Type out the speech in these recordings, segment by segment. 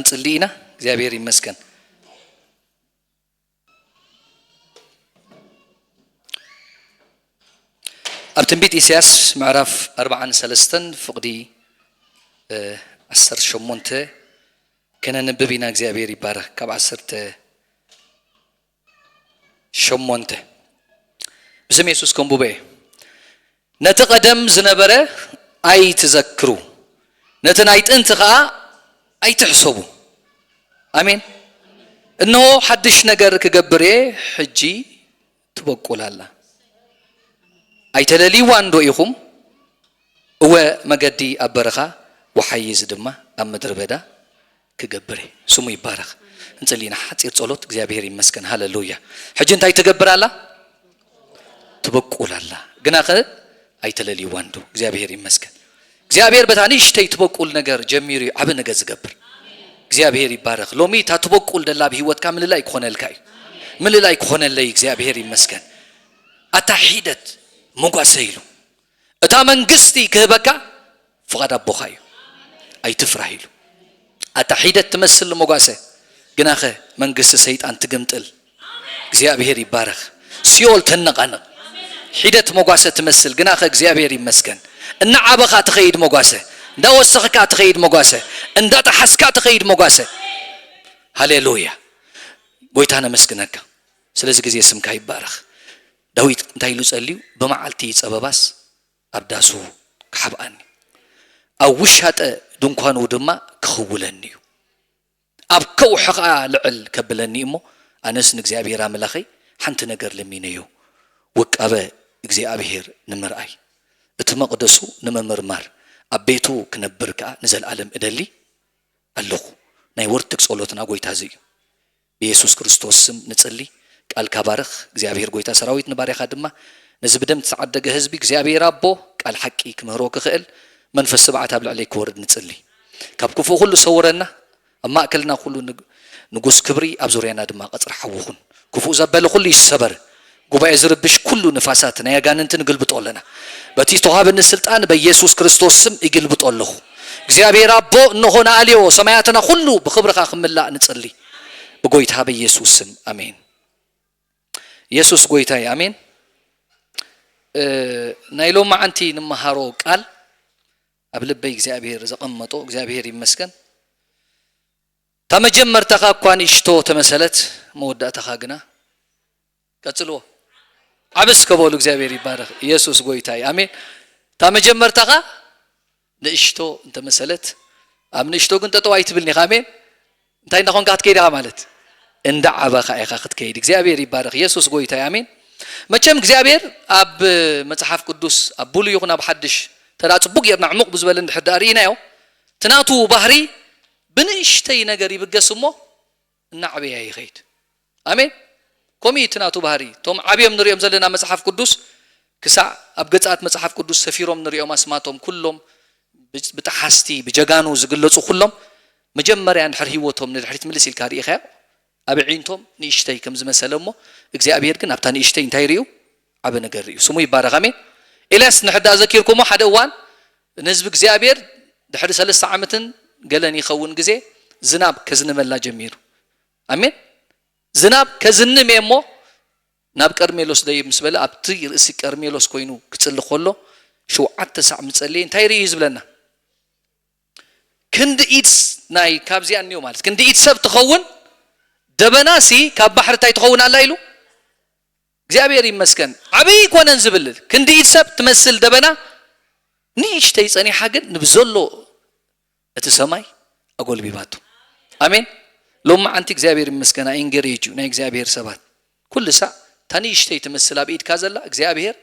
ክንጽሊ ኢና። እግዚኣብሔር ይመስገን። ኣብ ትንቢት ኢሳያስ ምዕራፍ ኣርባዓን ሰለስተን ፍቕዲ ዓሰርተ ሸሞንተ ከነንብብ ኢና። እግዚኣብሔር ይባረኽ። ካብ ዓሰርተ ሸሞንተ ብስም የሱስ ከንቡበ እየ። ነቲ ቀደም ዝነበረ ኣይትዘክሩ፣ ነቲ ናይ ጥንቲ ኸኣ ኣይትሕሰቡ። ኣሜን። እንሆ ሓድሽ ነገር ክገብር እየ፣ ሕጂ ትበቁል ኣላ። ኣይተለልይዋን ዶ ኢኹም? እወ፣ መገዲ ኣብ በረኻ፣ ወሓይዝ ድማ ኣብ ምድሪ በዳ ክገብር እየ። ስሙ ይባረኽ። እንጽሊ ኢና ሓጺር ጸሎት። እግዚኣብሔር ይመስገን። ሃለሉያ። ሕጂ እንታይ ትገብር ኣላ? ትበቁል ኣላ። ግናኸ ኣይተለልይዋን ዶ? እግዚኣብሔር ይመስገን። እግዚኣብሔር በታ ንእሽተይ ትበቁል ነገር ጀሚሩ እዩ ዓቢ ነገር ዝገብር። እግዚኣብሔር ይባረኽ። ሎሚ እታ ትበቁል ደላ ኣብ ህይወትካ ምልላይ ክኾነልካ እዩ። ምልላይ ክኾነለይ እግዚኣብሔር ይመስገን። ኣታ ሒደት መጓሰ ኢሉ እታ መንግስቲ ክህበካ ፍቓድ ኣቦኻ እዩ። ኣይትፍራህ ኢሉ። ኣታ ሒደት ትመስል ንመጓሰ፣ ግናኸ መንግስቲ ሰይጣን ትግምጥል። እግዚኣብሔር ይባረኽ። ሲኦል ተነቓነቕ። ሒደት መጓሰ ትመስል፣ ግናኸ እግዚኣብሔር ይመስገን። እናዓበኻ ትኸይድ መጓሰ፣ እንዳወሰኽካ ትኸይድ መጓሰ፣ እንዳጠሓስካ ትኸይድ መጓሰ። ሃሌሉያ። ጎይታ ነመስግነካ። ስለዚ ግዜ ስምካ ይባረኽ። ዳዊት እንታይ ኢሉ ጸልዩ? ብመዓልቲ ጸበባስ ኣብ ዳሱ ክሓብኣኒ፣ ኣብ ውሻጠ ድንኳኑ ድማ ክኽውለኒ እዩ። ኣብ ከውሒ ኸኣ ልዕል ከብለኒ እሞ፣ ኣነስ ንእግዚኣብሔር ኣምላኸይ ሓንቲ ነገር ለሚነዮ፣ ውቃበ እግዚኣብሔር ንምርኣይ፣ እቲ መቕደሱ ንምምርማር፣ ኣብ ቤቱ ክነብር ከኣ ንዘለኣለም እደሊ ኣለኹ። ናይ ወርትግ ጸሎትና ጎይታ እዚ እዩ። ብየሱስ ክርስቶስ ስም ንጽሊ። ቃልካ ባርኽ እግዚኣብሔር ጎይታ ሰራዊት፣ ንባርያኻ ድማ ነዚ ብደም ዝተዓደገ ህዝቢ እግዚኣብሔር ኣቦ ቃል ሓቂ ክምህሮ ክኽእል መንፈስ ትብዓት ኣብ ልዕለይ ክወርድ ንጽሊ። ካብ ክፉእ ኩሉ ሰውረና፣ ኣብ ማእከልና ኩሉ ንግ-፣ ንጉስ ክብሪ፣ ኣብ ዙርያና ድማ ቀጽሪ ሓዊ ኩን። ክፉእ ዘበለ ኩሉ ይሰበር። ጉባኤ ዝርብሽ ኩሉ ንፋሳት ናይ ኣጋንንቲ ንግልብጦ ኣለና። በቲ ዝተዋህበኒ ስልጣን በኢየሱስ ክርስቶስ ስም ይግልብጦ ኣለኹ። እግዚኣብሔር ኣቦ፣ እንሆ ንኣልዮ ሰማያትና ኩሉ ብኽብርኻ ክምላእ ንጽሊ። ብጎይታ በኢየሱስ ስም፣ ኣሜን። ኢየሱስ ጎይታ እዩ፣ ኣሜን። እ፣ ናይ ሎማዓንቲ ንመሃሮ ቃል ኣብ ልበይ እግዚኣብሔር ዘቐመጦ፣ እግዚኣብሔር ይመስገን። እታ መጀመርታኻ እኳ ንእሽቶ ተመሰለት፣ መወዳእታኻ ግና፣ ቀጽልዎ። ዓብስ ከበሉ፣ እግዚኣብሔር ይባረኽ። ኢየሱስ ጎይታ እዩ፣ ኣሜን። እታ መጀመርታኻ ንእሽቶ እንተመሰለት፣ ኣብ ንእሽቶ ግን ጠጠው ኣይትብልን ኢኻ። ኣሜን። እንታይ እንዳኾንካ ክትከይድ ኢኻ ማለት? እንዳ ዓበኻ ኢኻ ክትከይድ። እግዚኣብሔር ይባረኽ። ኢየሱስ ጎይታ እዩ። ኣሜን። መቸም እግዚኣብሔር ኣብ መጽሓፍ ቅዱስ፣ ኣብ ብሉይ ይኹን ኣብ ሓድሽ፣ ተራ ጽቡቅ ጌርና ዕሙቕ ብዝበለ እንድሕር ደኣ ርኢናዮ፣ እቲ ናቱ ባህሪ ብንእሽተይ ነገር ይብገስ እሞ እናዓበያ ይኸይድ። ኣሜን። ከምኡ እዩ እቲ ናቱ ባህሪ። እቶም ዓብዮም ንሪኦም ዘለና መጽሓፍ ቅዱስ፣ ክሳዕ ኣብ ገጻት መጽሓፍ ቅዱስ ሰፊሮም ንሪኦም ኣስማቶም ኩሎም፣ ብ-፣ ብጠሓስቲ፣ ብጀጋኑ ዝግለጹ ኩሎም፣ መጀመርያ እንድሕር ህይወቶም ንድሕሪት ምልስ ኢልካ ርኢኻዮ፣ ኣብ ኣዒንቶም ንእሽተይ ከም ዝመሰለ እሞ፣ እግዚኣብሔር ግን ኣብታ ንእሽተይ እንታይ ርእዩ? ዓቢ ነገር ርእዩ። ስሙ ይባረኽ። ኣሜን። ኤልያስ ንሕዳ ዘኪርኩሞ፣ ሓደ እዋን ንህዝቢ እግዚኣብሔር ድሕሪ ሰለስተ ዓመትን ገለን ይኸውን ግዜ ዝናብ ከዝንበላ ጀሚሩ። ኣሜን። ዝናብ ከዝንም እየ እሞ፣ ናብ ቀርሜሎስ ደይ ምስ በለ፣ ኣብቲ ርእሲ ቀርሜሎስ ኮይኑ ክጽሊ ከሎ፣ ሸውዓተ ሳዕ ምጸለየ እንታይ ርኢ እዩ ዝብለና? ክንዲ ኢድ ስ-፣ ናይ፣ ካብዚኣ እኒኦ ማለት፣ ክንዲ ኢድ ሰብ ትኸውን ደበና ሲ ካብ ባሕሪ እንታይ ትኸውን ኣላ ኢሉ? እግዚኣብሔር ይመስገን። ዓብዪ ኣይኮነን ዝብል፣ ክንዲ ኢድ ሰብ ትመስል ደበና ንእሽተይ ጸኒሓ ግን ንብዘሎ እቲ ሰማይ ኣጎልቢባቶ። ኣሜን። ሎማዓንቲ እግዚኣብሔር ይመስገን፣ ኣይ ኢንገሬጅ ዩ ናይ እግዚኣብሔር ሰባት። ኩሉ ሳዕ እታ ንእሽተይ ትመስል ኣብ ኢድካ ዘላ እግዚኣብሔር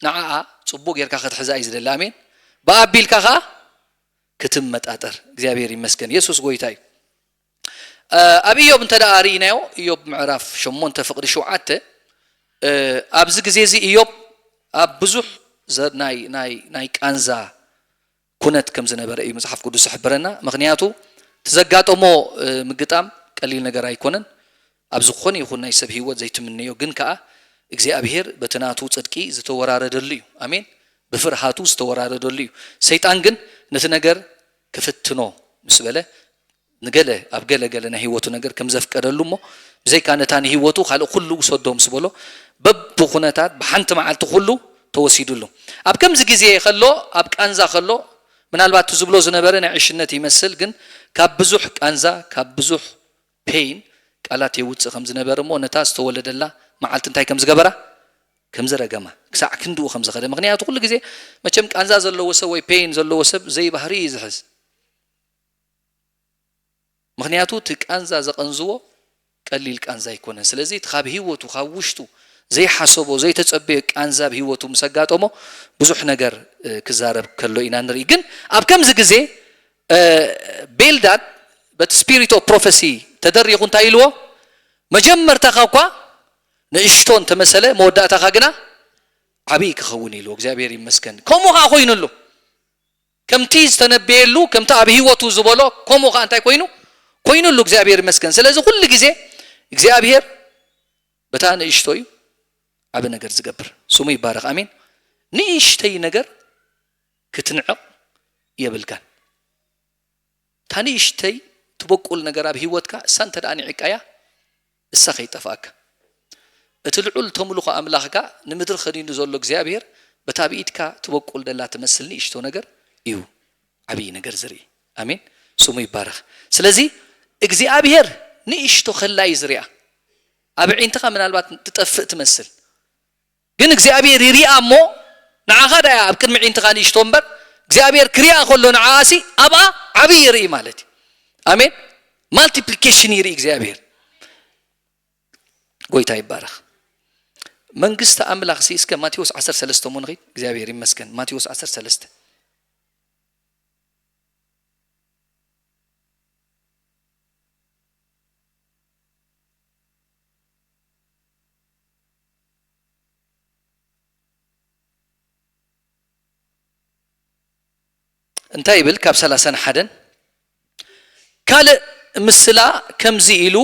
ንዓኣ ጽቡቕ ጌርካ ክትሕዛ እዩ ዝደሊ። ኣሜን። ብኣቢልካ ኸኣ ክትመጣጠር። እግዚኣብሔር ይመስገን። የሱስ ጎይታ እዩ። እ፣ ኣብ ኢዮብ እንተ ደኣ ርኢናዮ፣ ኢዮብ ምዕራፍ ሸሞንተ ፍቕዲ ሸውዓተ፣ እ፣ ኣብዚ ግዜ እዚ ኢዮብ ኣብ ብዙሕ ዘ-፣ ናይ፣ ናይ፣ ናይ ቃንዛ ኩነት ከም ዝነበረ እዩ መጽሓፍ ቅዱስ ዝሕብረና። ምኽንያቱ እቲ ዘጋጠሞ፣ እ፣ ምግጣም ቀሊል ነገር ኣይኮነን። ኣብ ዝኾነ ይኹን ናይ ሰብ ህይወት ዘይትምነዮ፣ ግን ከኣ እግዚኣብሄር በቲ ናቱ ጽድቂ ዝተወራረደሉ እዩ። ኣሜን። ብፍርሃቱ ዝተወራረደሉ እዩ። ሰይጣን ግን ነቲ ነገር ክፍትኖ ምስ በለ፣ ንገለ ኣብ ገለ ገለ ናይ ህይወቱ ነገር ከም ዘፍቀደሉ እሞ ብዘይካ ነታ ንህይወቱ ካልእ ኩሉ ውሰዶ ምስ በሎ በብኩነታት ብሓንቲ መዓልቲ ኩሉ ተወሲዱሉ። ኣብ ከምዚ ግዜ ከሎ ኣብ ቃንዛ ከሎ ምናልባት እቲ ዝብሎ ዝነበረ ናይ ዕሽነት ይመስል፣ ግን ካብ ብዙሕ ቃንዛ ካብ ብዙሕ ፔይን ቃላት የውፅእ ከም ዝነበረ እሞ ነታ ዝተወለደላ መዓልቲ እንታይ ከም ዝገበራ ከም ዝረገማ ክሳዕ ክንድኡ ከም ዝኸደ። ምክንያቱ ኩሉ ግዜ መቸም ቃንዛ ዘለዎ ሰብ ወይ ፔይን ዘለዎ ሰብ ዘይባህሪ እዩ ዝሕዝ። ምክንያቱ እቲ ቃንዛ ዘቐንዝዎ ቀሊል ቃንዛ ኣይኮነን። ስለዚ እቲ ካብ ህይወቱ ካብ ውሽጡ ዘይሓሰቦ ዘይተጸበዮ ቃንዛ ኣብ ህይወቱ ምስ ኣጋጠሞ ብዙሕ ነገር ክዛረብ ከሎ ኢና ንርኢ። ግን ኣብ ከምዚ ግዜ ቤልዳድ በቲ ስፒሪት ኦፍ ፕሮፌሲ ተደሪኹ እንታይ ኢልዎ? መጀመርታኻ እኳ ንእሽቶ እንተመሰለ መወዳእታኻ ግና ዓብዪ ክኸውን ኢልዎ። እግዚኣብሔር ይመስገን። ከምኡ ከዓ ኮይኑሉ። ከምቲ ዝተነብየሉ ከምቲ ኣብ ህይወቱ ዝበሎ ከምኡ ከዓ እንታይ ኮይኑ? ኮይኑሉ። እግዚኣብሔር ይመስገን። ስለዚ ኩሉ ግዜ እግዚኣብሔር በታ ንእሽቶ እዩ ዓቢ ነገር ዝገብር። ስሙ ይባረኽ። ኣሜን። ንእሽተይ ነገር ክትንዕቕ የብልካን። እታ ንእሽተይ ትበቁል ነገር ኣብ ህይወትካ እሳ እንተ ደኣ ንዒቃያ እሳ ከይጠፍኣካ። እቲ ልዑል ተምልኾ ኣምላኽካ ንምድሪ ኸዲኑ ዘሎ እግዚኣብሔር በታ ብኢድካ ትበቁል ደላ ትመስል ንእሽቶ ነገር እዩ ዓብዪ ነገር ዝርኢ። ኣሜን። ስሙ ይባረኽ። ስለዚ እግዚኣብሔር ንእሽቶ ከላ እዩ ዝሪኣ። ኣብ ዒንትኻ ምናልባት ትጠፍእ ትመስል፣ ግን እግዚኣብሔር ይሪኣ እሞ ንዓኻ ዳያ ኣብ ቅድሚ ዒንትኻ ንእሽቶ እምበር እግዚኣብሔር ክሪኣ ከሎ ንዓኣሲ ኣብኣ ዓብዪ ይርኢ ማለት እዩ። ኣሜን። ማልቲፕሊኬሽን ይርኢ እግዚኣብሔር። ጎይታ ይባረኽ። መንግስቲ ኣምላኽ ሲ እስከ ማቴዎስ ዓሰርተ ሰለስተ እሞ ንኺድ። እግዚኣብሔር ይመስገን። ማቴዎስ ዓሰርተ ሰለስተ እንታይ ይብል? ካብ ሰላሳን ሓደን ካልእ ምስላ ከምዚ ኢሉ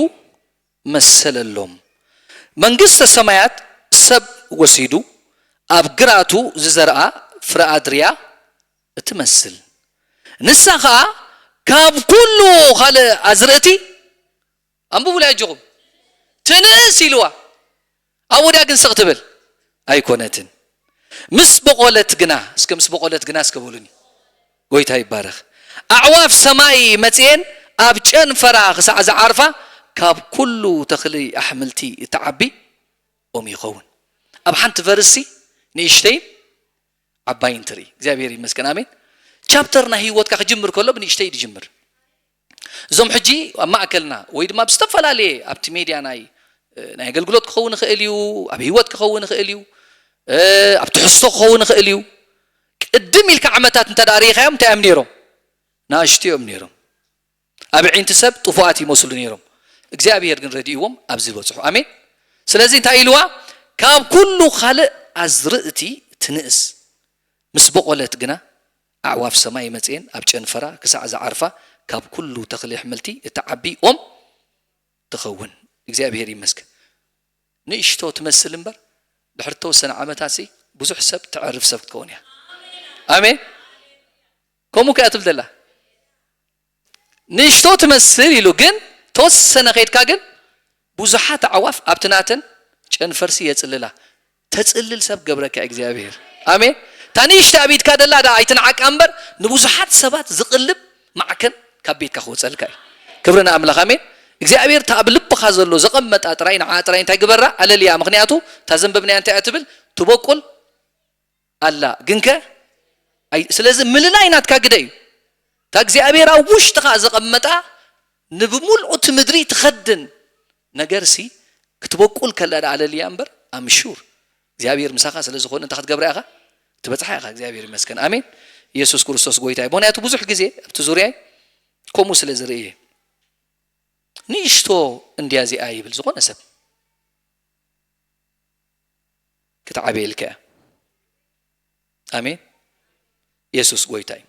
መሰለሎም፣ መንግስተ ሰማያት ሰብ ወሲዱ ኣብ ግራቱ ዝዘርኣ ፍረ ኣድርያ እትመስል፣ ንሳ ኸኣ ካብ ኩሉ ካልእ ኣዝርእቲ ኣንብቡለይ ኣጆኹም። ትንእስ ኢልዋ። ኣብ ወዲያ ግን ስቕ ትብል ኣይኮነትን። ምስ በቖለት ግና፣ እስከ ምስ በቖለት ግና እስከ በሉኒ። ጎይታ ይባረኽ። ኣዕዋፍ ሰማይ መጽኤን ኣብ ጨንፈራ ክሳዕ ዝዓርፋ ካብ ኩሉ ተኽሊ ኣሕምልቲ እትዓቢ ኦም ይኸውን። ኣብ ሓንቲ ቨርሲ ንእሽተይን ዓባይን ትርኢ። እግዚኣብሔር ይመስገን። ኣሜን። ቻፕተር ናይ ህይወትካ ክጅምር ከሎ ብንእሽተይ ዝጅምር። እዞም ሕጂ ኣብ ማእከልና ወይ ድማ ብዝተፈላለየ ኣብቲ ሜድያ ናይ ናይ ኣገልግሎት ክኸውን ይኽእል እዩ፣ ኣብ ህይወት ክኸውን ይኽእል እዩ፣ ኣብ ትሕዝቶ ክኸውን ይኽእል እዩ። ቅድም ኢልካ ዓመታት እንተ ደኣ ርኢኻዮም እንታይ እዮም ነይሮም? ንኣሽቱ እዮም ነይሮም። ኣብ ዒንቲ ሰብ ጥፉኣት ይመስሉ ነይሮም። እግዚኣብሔር ግን ረድእዎም ኣብዚ በጽሑ። ኣሜን። ስለዚ እንታይ ኢልዋ? ካብ ኩሉ ካልእ ኣዝርእቲ ትንእስ፣ ምስ በቖለት ግና ኣዕዋፍ ሰማይ መጽኤን ኣብ ጨንፈራ ክሳዕ ዝዓርፋ ካብ ኩሉ ተኽሊ ኣሕምልቲ እትዓቢ ኦም ትኸውን። እግዚኣብሔር ይመስገን። ንእሽቶ ትመስል እምበር ድሕሪ ተወሰነ ዓመታት ሲ ብዙሕ ሰብ ተዕርፍ ሰብ ክትከውን እያ። ኣሜን። ከምኡ ከኣ ትብል ዘላ ንእሽቶ ትመስል ኢሉ ግን ተወሰነ ከይድካ ግን ብዙሓት ኣዕዋፍ ኣብቲ ናተን ጨንፈርሲ የጽልላ። ተጽልል ሰብ ገብረካ እግዚኣብሔር። ኣሜን። እታ ንእሽተ ኣብ ኢድካ ደላ ደኣ ኣይትንዓቃ እምበር ንብዙሓት ሰባት ዝቕልብ ማዕከን ካብ ቤትካ ክወጸልካ እዩ። ክብሪ ንኣምላኽ። ኣሜን። እግዚኣብሔር እታ ኣብ ልብኻ ዘሎ ዘቐመጣ ጥራይ ንዓ ጥራይ እንታይ ግበራ ኣለልያ። ምክንያቱ እታ ዘንበብናያ እንታይ እያ ትብል? ትበቁል ኣላ ግንከ ኣይ-፣ ስለዚ ምልላይ ናትካ ግደ እዩ። እታ እግዚኣብሔር ኣብ ውሽጥኻ ዘቐመጣ ንብሙልኡ እቲ ምድሪ ትኸድን ነገር ሲ ክትበቁል ከላ ደኣ ኣለልያ እምበር ኣምሹር እግዚኣብሔር ምሳኻ ስለ ዝኾነ እንታይ ክትገብራ ኢኻ? ትበጽሓ ኢኻ። እግዚኣብሔር ይመስገን። ኣሜን። ኢየሱስ ክርስቶስ ጎይታ እዩ። ምክንያቱ ብዙሕ ግዜ ኣብቲ ዙርያይ ከምኡ ስለ ዝርኢ እየ። ንእሽቶ እንድያ እዚኣ ይብል ዝኾነ ሰብ ክትዓበየልካ እያ። ኣሜን። የሱስ ጎይታ እዩ።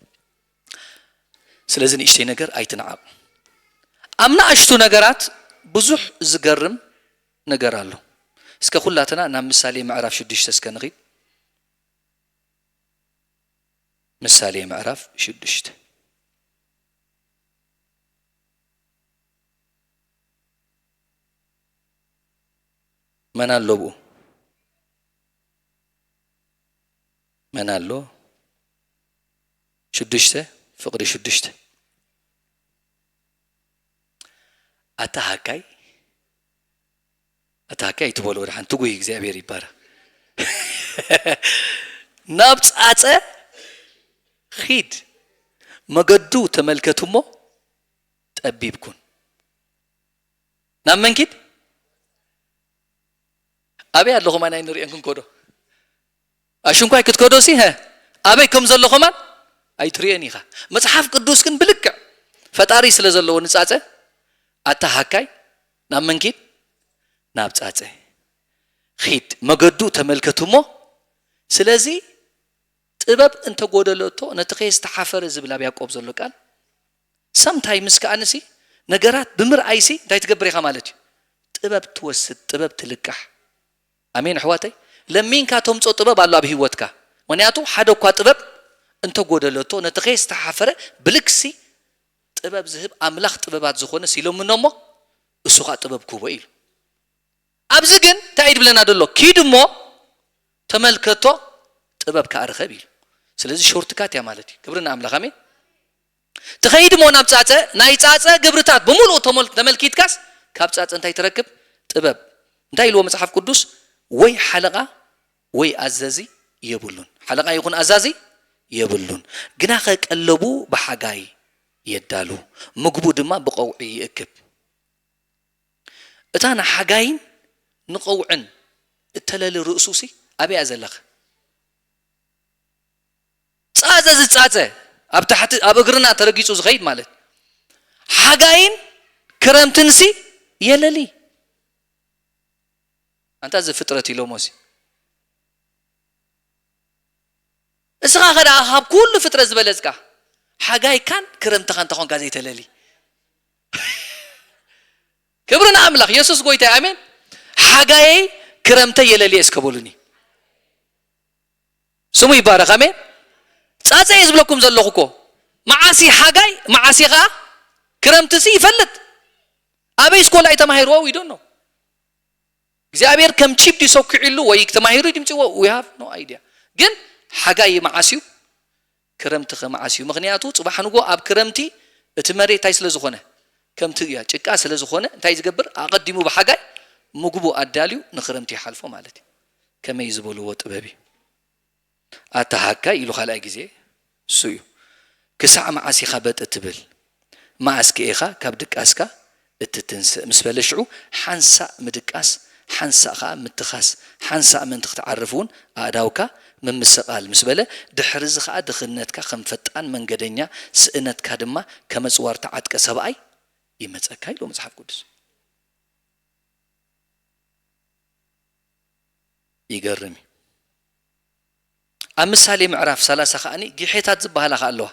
ስለዚ ንእሽተይ ነገር ኣይትንዓቕ። ኣብ ንኣሽቱ ነገራት ብዙሕ ዝገርም ነገር ኣሎ። እስከ ኩላትና ናብ ምሳሌ ምዕራፍ ሽዱሽተ እስከ ንኺድ። ምሳሌ ምዕራፍ ሽዱሽተ። መን ኣሎ ብኡ? መን ኣሎ? ሽዱሽተ፣ ፍቕሪ ሽዱሽተ። ኣታ ሃካይ፣ ኣታ ሃካይ ኣይትበሎ፣ ወደ ሓንቲ ጉይ እግዚኣብሔር ይባረክ። ናብ ጻጸ ኺድ፣ መገዱ ተመልከት እሞ ጠቢብ ኩን። ናብ መን ኪድ? ኣበይ ኣሎ ከማን ኣይንርእየን ክንከዶ? ኣሽንኳይ ክትከዶ ሲ፣ ሀ፣ ኣበይ ከም ዘሎ ከማን ኣይትርእየን ኢኻ። መጽሓፍ ቅዱስ ግን ብልክዕ ፈጣሪ ስለ ዘለዎ ንጻጸ፣ ኣታ ሃካይ ናብ መን ኪድ? ናብ ጻጸ ኺድ፣ መገዱ ተመልከት እሞ። ስለዚ ጥበብ እንተጎደለቶ ነቲ ከየስተሓፈረ ዝብል ኣብ ያዕቆብ ዘሎ ቃል፣ ሳምታይምስ ከኣ ንሲ ነገራት ብምርኣይሲ እንታይ ትገብር ኢኻ ማለት እዩ? ጥበብ ትወስድ፣ ጥበብ ትልቃሕ። ኣሜን ኣሕዋተይ። ለሚንካ ተምጾ ጥበብ ኣሎ ኣብ ህይወትካ። ምክንያቱ ሓደ እኳ ጥበብ እንተጎደለቶ ነቲ ከየስተሓፈረ ብልክሲ ጥበብ ዝህብ ኣምላኽ ጥበባት ዝኾነ ሲሎምኖ እሞ እሱ ኸኣ ጥበብ ክህቦ ኢሉ። ኣብዚ ግን እንታይ እዩ ድብለና ዘሎ? ኪድ እሞ ተመልከቶ፣ ጥበብ ከኣ ርኸብ ኢሉ። ስለዚ ሾርትካት እያ ማለት እዩ። ክብሪ ንኣምላኽ፣ ኣሜን። ትኸይድ እሞ ናብ ጻጸ፣ ናይ ጻጸ ግብርታት ብምሉኡ ተመል-፣ ተመልኪትካስ ካብ ጻጸ እንታይ ትረክብ? ጥበብ። እንታይ ኢልዎ መጽሓፍ ቅዱስ? ወይ ሓለቓ ወይ ኣዘዚ የብሉን። ሓለቓ ይኹን ኣዛዚ የብሉን። ግናኸ ቀለቡ ብሓጋይ የዳሉ፣ ምግቡ ድማ ብቐውዒ ይእክብ። እታ ንሓጋይን ንቐውዕን እተለሊ ርእሱሲ ኣበይ እያ ዘለኻ? ጻጸ ዝጻጸ ኣብ ታሕቲ ኣብ እግርና ተረጊጹ ዝኸይድ ማለት ሓጋይን ክረምትንሲ የለሊ። ኣንታ እዚ ፍጥረት ኢሎሞሲ እስኻ ኸ ደኣ ካብ ኩሉ ፍጥረት ዝበለጽካ ሓጋይካን ክረምትኻን እንተኾንካ ዘይተለሊ። ክብሪ ንኣምላኽ፣ የሱስ ጎይታ፣ ኣሜን። ሓጋየይ ክረምተይ የለልየ እስከ በሉኒ። ስሙ ይባረኽ፣ ኣሜን። ጻጸ እየ ዝብለኩም ዘለኹ እኮ። መዓሲ ሓጋይ፣ መዓሲ ኸኣ ክረምትሲ ይፈልጥ። ኣበይ ስኮላ እዩ ተማሂርዎ? We don't know። እግዚኣብሔር ከም ቺፕ ድዩ ሰኪዑሉ ወይ ተማሂሩ ድምፅዎ? We have no idea። ግን ሓጋይ መዓስ እዩ? ክረምቲ ከ መዓስ እዩ? ምኽንያቱ ጽባሕ ንጎ ኣብ ክረምቲ እቲ መሬት እንታይ ስለ ዝኾነ? ከምቲ እያ ጭቃ ስለ ዝኾነ እንታይ ዝገብር? ኣቐዲሙ ብሓጋይ ምግቡ ኣዳልዩ ንክረምቲ ይሓልፎ ማለት እዩ። ከመይ ዝበልዎ ጥበብ እዩ። ኣታ ሃካይ ኢሉ ካልኣይ ግዜ እሱ እዩ። ክሳዕ መዓስ ኢኻ በጥ እትብል? መዓስ ከ ኢኻ ካብ ድቃስካ እትትንስእ? ምስ በለ ሽዑ ሓንሳእ ምድቃስ ሓንሳእ ኸኣ ምትኻስ፣ ሓንሳእ ምእንቲ ክትዓርፍ እውን ኣእዳውካ ምምስቓል ምስ በለ፣ ድሕሪ እዚ ኸኣ ድኽነትካ ከም ፈጣን መንገደኛ፣ ስእነትካ ድማ ከም ኣጽዋር ተዓጥቀ ሰብኣይ ይመጸካ ኢሉ መጽሓፍ ቅዱስ። ይገርም እዩ። ኣብ ምሳሌ ምዕራፍ ሰላሳ ከኣኒ ጊሔታት ዝበሃላ ከኣ ኣለዋ።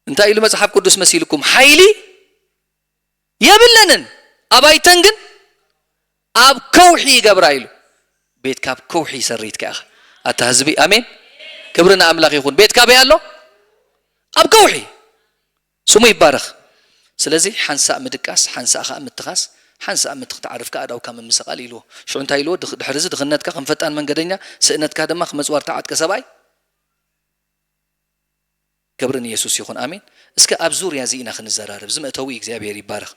እንታይ ኢሉ መጽሓፍ ቅዱስ መሲልኩም? ሓይሊ የብለንን፣ ኣባይተን ግን ኣብ ከውሒ ይገብራ ኢሉ። ቤትካ ኣብ ከውሒ ይሰርይትካ ኢኻ። ኣታ ህዝቢ፣ ኣሜን። ክብሪ ንኣምላኽ ይኹን። ቤትካ በይ ኣሎ? ኣብ ከውሒ። ስሙ ይባረኽ። ስለዚ ሓንሳእ ምድቃስ፣ ሓንሳእ ኸኣ ምትኻስ፣ ሓንሳእ ምትኽ ተዓርፍካ ኣእዳውካ ምምስቓል ኢልዎ። ሽዑ እንታይ ኢልዎ? ድኽ-፣ ድሕሪ እዚ ድኽነትካ ከም ፈጣን መንገደኛ፣ ስእነትካ ድማ ከም ኣጽዋር ተዓጥቀ ሰብኣይ። ክብሪ ንየሱስ ይኹን። ኣሜን። እስከ ኣብ ዙርያ እዚ ኢና ክንዘራረብ። እዚ መእተዊ እግዚኣብሔር ይባረኽ።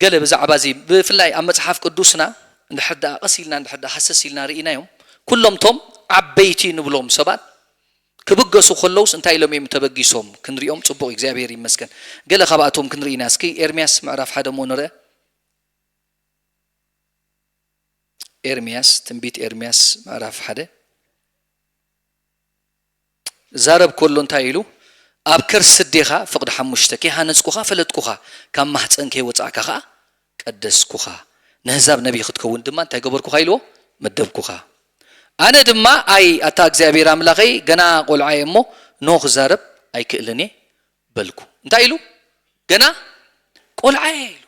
ገለ ብዛዕባ እዚ ብፍላይ ኣብ መጽሓፍ ቅዱስና እንድሕር ደኣ ቀስ ኢልና እንድሕር ደኣ ሃሰስ ኢልና ርኢናዮም፣ ኩሎም ቶም ዓበይቲ ንብሎም ሰባት ክብገሱ ከለውስ እንታይ ኢሎም እዮም ተበጊሶም ክንሪኦም ጽቡቕ፣ እግዚኣብሔር ይመስገን። ገለ ካብኣቶም ክንርኢና እስኪ ኤርምያስ ምዕራፍ ሓደ እሞ ንርአ። ኤርምያስ፣ ትንቢት ኤርምያስ ምዕራፍ ሓደ። ዛረብ ከሎ እንታይ ኢሉ? ኣብ ከርሲ ኣዴኻ ፍቕዲ ሓሙሽተ፣ ከይሃነጽኩኻ ፈለጥኩኻ፣ ካብ ማህጸን ከይወጻእካ ኸኣ ቀደስኩኻ፣ ንህዛብ ነቢይ ክትከውን ድማ እንታይ ገበርኩኻ ኢልዎ? መደብኩኻ። ኣነ ድማ ኣይ ኣታ እግዚኣብሔር ኣምላኸይ፣ ገና ቆልዓ እየ እሞ፣ ኖ ክዛረብ ኣይክእልን እየ በልኩ። እንታይ ኢሉ? ገና ቆልዓ እየ ኢሉ።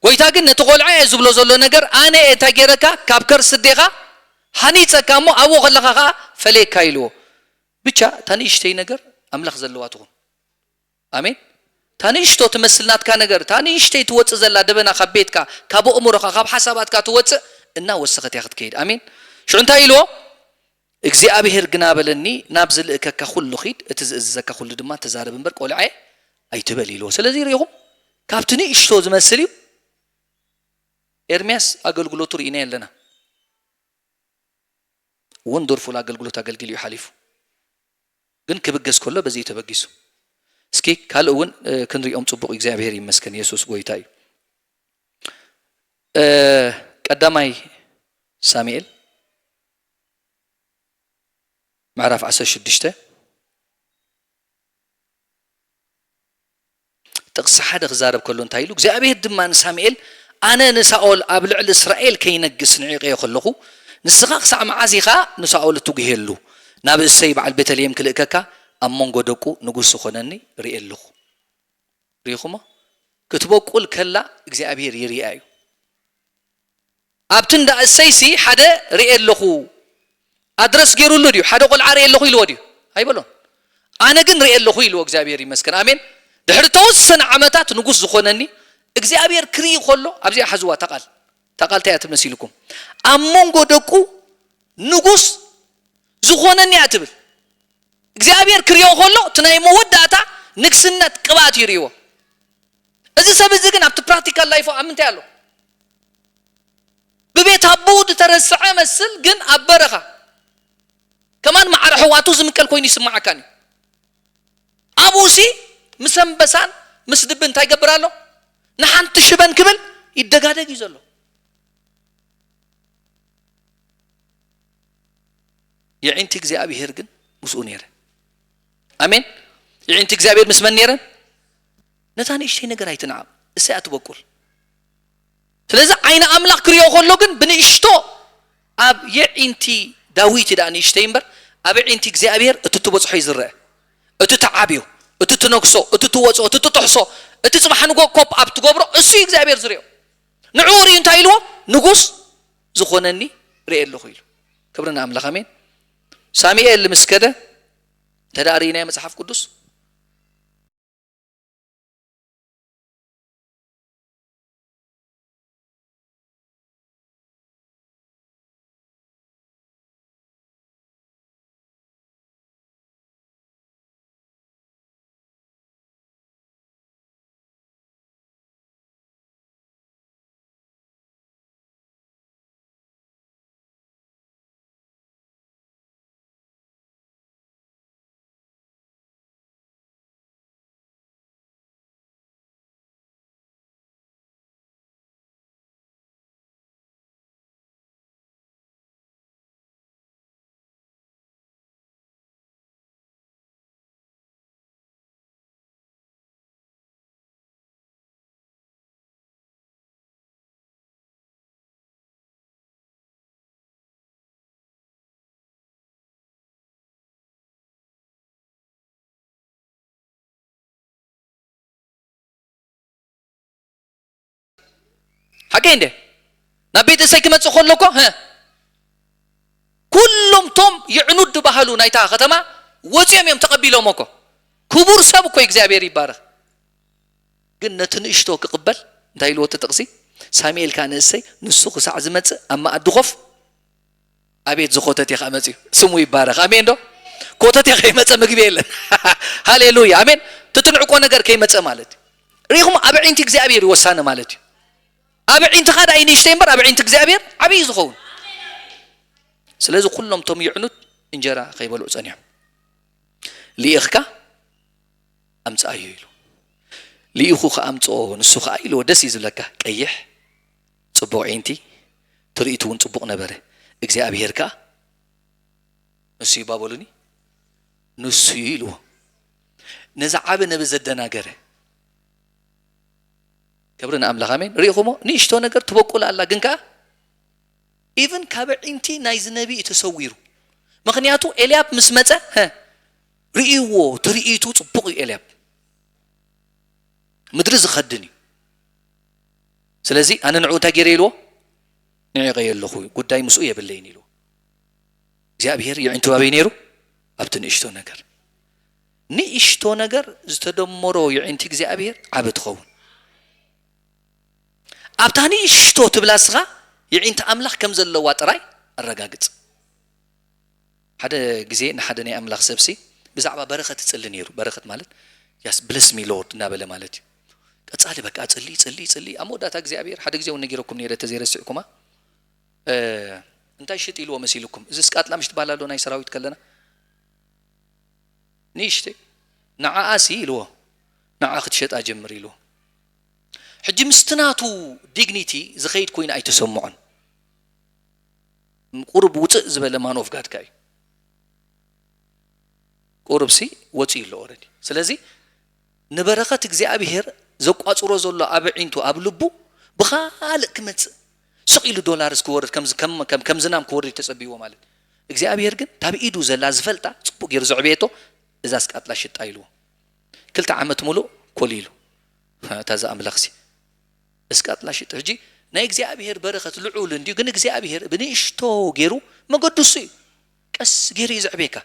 ጎይታ ግን ነቲ ቆልዓ እየ ዝብሎ ዘሎ ነገር፣ ኣነ እየ እንታይ ገይረካ፣ ካብ ከርሲ ኣዴኻ ሃኒጸካ እሞ፣ ኣብኡ ከለኻ ኸኣ ፈለየካ ኢልዎ። ብቻ እታ ንእሽተይ ነገር ኣምላኽ ዘለዋ ትኹን። ኣሜን። እታ ንእሽቶ ትመስል ናትካ ነገር፣ እታ ንእሽተይ ትወጽእ ዘላ ደበና ካብ ቤትካ፣ ካብ ኣእምሮኻ፣ ካብ ሓሳባትካ ትወጽእ፣ እናወሰኸት እያ ክትከይድ። ኣሜን። ሽዑ እንታይ ኢልዎ? እግዚኣብሔር ግና በለኒ፣ ናብ ዝልእከካ ኩሉ ኺድ፣ እቲ ዝእዝዘካ ኩሉ ድማ ተዛረብ እምበር፣ ቆልዐ ኣይትበል ኢልዎ። ስለዚ ርኢኹም፣ ካብቲ ንእሽቶ ዝመስል እዩ። ኤርምያስ ኣገልግሎቱ ርኢና ኣለና። ወንደርፉል ኣገልግሎት ኣገልጊሉ እዩ ሓሊፉ። ግን ክብገስ ከሎ በዚ እዩ ተበጊሱ። እስኪ ካልእ እውን፣ እ፣ ክንሪኦም ጽቡቕ እዩ። እግዚኣብሔር ይመስገን፣ የሱስ ጎይታ እዩ። እ፣ ቀዳማይ ሳሙኤል ምዕራፍ ዓሰርተ ሽዱሽተ ጥቕሲ ሓደ ክዛረብ ከሎ እንታይ ኢሉ? እግዚኣብሔር ድማ ንሳሙኤል፣ "ኣነ ንሳኦል ኣብ ልዕሊ እስራኤል ከይነግስ ንዒቐዮ ከለኹ፣ ንስኻ ክሳዕ መዓዝ ኢኻ ንሳኦል እትጉህየሉ? ናብ እሰይ በዓል ቤተልሔም ክልእከካ፣ ኣብ መንጎ ደቁ ንጉስ ዝኾነኒ ርእየ ኣለኹ።" ርኢኹሞ? ክትበቁል ከላ እግዚኣብሔር ይርኣ እዩ። ኣብቲ እንዳ እሰይሲ ሓደ ርእየ ኣለኹ፣ ኣድረስ ገይሩሉ ድዩ? ሓደ ቆልዓ ርእየ ኣለኹ ኢልዎ ድዩ? ኣይበሎን። ኣነ ግን ርእየ ኣለኹ ኢልዎ። እግዚኣብሔር ይመስገን። ኣሜን። ድሕሪ ተወሰነ ዓመታት ንጉስ ዝኾነኒ እግዚኣብሔር ክርኢ ከሎ፣ ኣብዚኣ ሓዝዋ እታ ቃል። እታ ቃል እንታይ እያ ትመስልኩም? ኣብ መንጎ ደቁ ንጉስ ዝኾነኒ እያ ትብል። እግዚኣብሔር ክርእዮ ከሎ፣ እቲ ናይ መወዳእታ ንግስነት ቅብኣት ይርእይዎ። እዚ ሰብ እዚ ግን ኣብቲ ፕራክቲካል ላይፉ ኣብ ምንታይ ኣሎ? ብቤት ኣቦኡ ዝተረስዐ መስል፣ ግን ኣብ በረኻ ከማን ማዕረ ኣሕዋቱ ዝምቀል ኮይኑ ይስምዓካን እዩ። ኣብኡሲ ምስ ኣንበሳን ምስ ድብን እንታይ ይገብር ኣሎ? ንሓንቲ ሽበን ክብል ይደጋደግ እዩ ዘሎ። የዒንቲ እግዚኣብሔር ግን ምስኡ ነይረ። ኣሜን። የዒንቲ እግዚኣብሔር ምስ መን ነይረን? ነታ ንእሽተይ ነገር ኣይትንዓቕ፣ እሰይ ኣትበቁል። ስለዚ ዓይኒ ኣምላኽ ክርእዮ ከሎ ግን ብንእሽቶ ኣብ የዒንቲ ዳዊት ደኣ ንእሽተይ እምበር፣ ኣብ የዒንቲ እግዚኣብሔር እቲ ትበጽሖ እዩ ዝረአ። እቲ ትዓብዮ፣ እቲ ትነግሶ፣ እቲ ትወጽኦ፣ እቲ ትጥሕሶ፣ እቲ ጽባሕ ንጎ ኮፕ ኣብ ትገብሮ፣ እሱ እዩ እግዚኣብሔር ዝርእዮ። ንዕኡ ርእዩ እንታይ ኢልዎ? ንጉስ ዝኾነኒ ርእየ ኣለኹ ኢሉ። ክብሪ ንኣምላኽ፣ ኣሜን። ሳሙኤል ምስ ከደ፣ እንተ ደኣ ርኢናዮ መጽሓፍ ቅዱስ፣ ሓቀይ እንደ ናብ ቤት እሰይ ክመጽእ ከሎ እኮ፣ ሀ፣ ኩሎም ቶም የዕኑድ ዝበሃሉ ናይታ ከተማ ወጺኦም እዮም ተቐቢሎም እኮ። ክቡር ሰብ እኮ እግዚኣብሔር ይባረኽ። ግን ነቲ ንእሽቶ ክቕበል እንታይ ኢልዎ እቲ ጥቕሲ? ሳሙኤል ከኣ ንእሰይ፣ ንሱ ክሳዕ ዝመጽእ ኣብ መኣዲ ኮፍ። ኣቤት፣ ዝኮተቴ ከኣ መጽዩ፣ ስሙ ይባረኽ። ኣሜን ዶ? ኮተቴ ከይመጸ ምግቢ የለን። ሃሌሉያ፣ ኣሜን። ትትንዕቆ ነገር ከይመጸ ማለት እዩ። ርኢኹም፣ ኣብ ዒንቲ እግዚኣብሔር እዩ ወሳኒ ማለት እዩ። ኣብ ዒንትኻ ደኣ እዩ ንእሽተይ እምበር፣ ኣብ ዒንቲ እግዚኣብሔር ዓብዪ እዩ ዝኸውን። ስለዚ ኩሎም ቶም የዕኑድ እንጀራ ከይበልዑ ጸኒሖም። ልኢኽካ ኣምጽኣዮ ኢሉ። ልኢኹ ከኣ ኣምጽኦ፣ ንሱ ከኣ ኢልዎ፣ ደስ እዩ ዝብለካ። ቀይሕ፣ ጽቡቕ ዒንቲ፣ ትርኢቱ እውን ጽቡቕ ነበረ። እግዚኣብሔር ከኣ ንሱ እዩ፣ ባበሉኒ፣ ንሱ እዩ ኢልዎ። ነዚ ዓቢ ነቢ ዘደናገረ። ክብሪ ንኣምላኽ፣ ኣሜን። ርኢኹሞ? ንእሽቶ ነገር ትበቁል ኣላ፣ ግን ከኣ ኢቭን ካብ ዒንቲ ናይዚ ነቢ እዩ ተሰዊሩ። ምኽንያቱ ኤልያብ ምስ መጸ፣ ሀ፣ ርእይዎ፣ ትርኢቱ ጽቡቕ እዩ ኤልያብ። ምድሪ ዝኸድን እዩ። ስለዚ ኣነ ንዕኡ እንታይ ገይረ ኢልዎ? ንዒቐዮ ኣለኹ፣ ጉዳይ ምስኡ የብለይን ኢልዎ። እግዚኣብሔር የዒንቱ ኣበይ ነይሩ? ኣብቲ ንእሽቶ ነገር። ንእሽቶ ነገር ዝተደመሮ የዒንቲ እግዚኣብሔር ዓቢ ትኸውን። ኣብታ ንእሽቶ ትብላ እስኻ የዒንቲ ኣምላኽ ከም ዘለዋ ጥራይ ኣረጋግጽ። ሓደ ግዜ ንሓደ ናይ ኣምላኽ ሰብሲ ብዛዕባ በረኸት ይጽሊ ነይሩ። በረኸት ማለት ያስ ብለስ ሚ ሎርድ እናበለ ማለት እዩ። ቀጻሊ በቃ ጽሊ ጽሊ ጽሊ። ኣብ መወዳእታ እግዚኣብሔር ሓደ ግዜ እውን ነጊረኩም ነይረ ተዘይረስዕኩማ። እ፣ እንታይ ሽጥ ኢልዎ መሲልኩም? እዚ ስቃጥላ ምሽ ትበሃል ኣሎ ናይ ሰራዊት ከለና ንእሽተይ ንዓኣሲ ኢልዎ ንዓ ክትሸጣ ጀምር ኢልዎ። ሕጂ ምስቲ ናቱ ዲግኒቲ ዝኸይድ ኮይኑ ኣይተሰምዖን። ቁሩብ ውፅእ ዝበለ ማን ኦፍ ጋድካ እዩ። ቁሩብሲ ወፂኡ ኣሎ ኦረዲ። ስለዚ ንበረኸት እግዚኣብሔር ዘቋፅሮ ዘሎ ኣብ ዒንቱ ኣብ ልቡ ብኻልእ ክመፅእ ስቕ ኢሉ ዶላርስ ክወርድ ከም ዝናም ክወርድ ተፀቢዎ ማለት። እግዚኣብሔር ግን ታብ ኢዱ ዘላ ዝፈልጣ ፅቡቅ ገይሩ ዘዕበየቶ እዛ ስቃጥላ ሽጣ ኢልዎ። ክልተ ዓመት ሙሉእ ኮሊሉ እታ ዝኣምላኽሲ እስቃጥላ ሽጥ። ሕጂ ናይ እግዚኣብሔር በረኸት ልዑል እንድዩ፣ ግን እግዚኣብሔር ብንእሽቶ ገይሩ መገዱሱ እዩ። ቀስ ገይሩ እዩ ዘዕቤካ።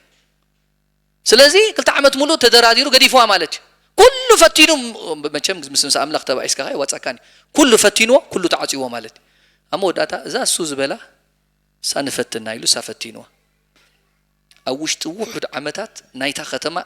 ስለዚ ክልተ ዓመት ሙሉእ ተደራዲሩ ገዲፍዋ ማለት እዩ። ኩሉ ፈቲኑ፣ መቸም ምስ ምስ ኣምላኽ ተባኢስካ ይዋጻካኒ። ኩሉ ፈቲንዎ፣ ኩሉ ተዓጽዎ ማለት እዩ። ኣብ መወዳእታ እዛ እሱ ዝበላ እሳ ንፈትና ኢሉ እሳ ፈቲንዋ። ኣብ ውሽጢ ውሑድ ዓመታት ናይታ ከተማ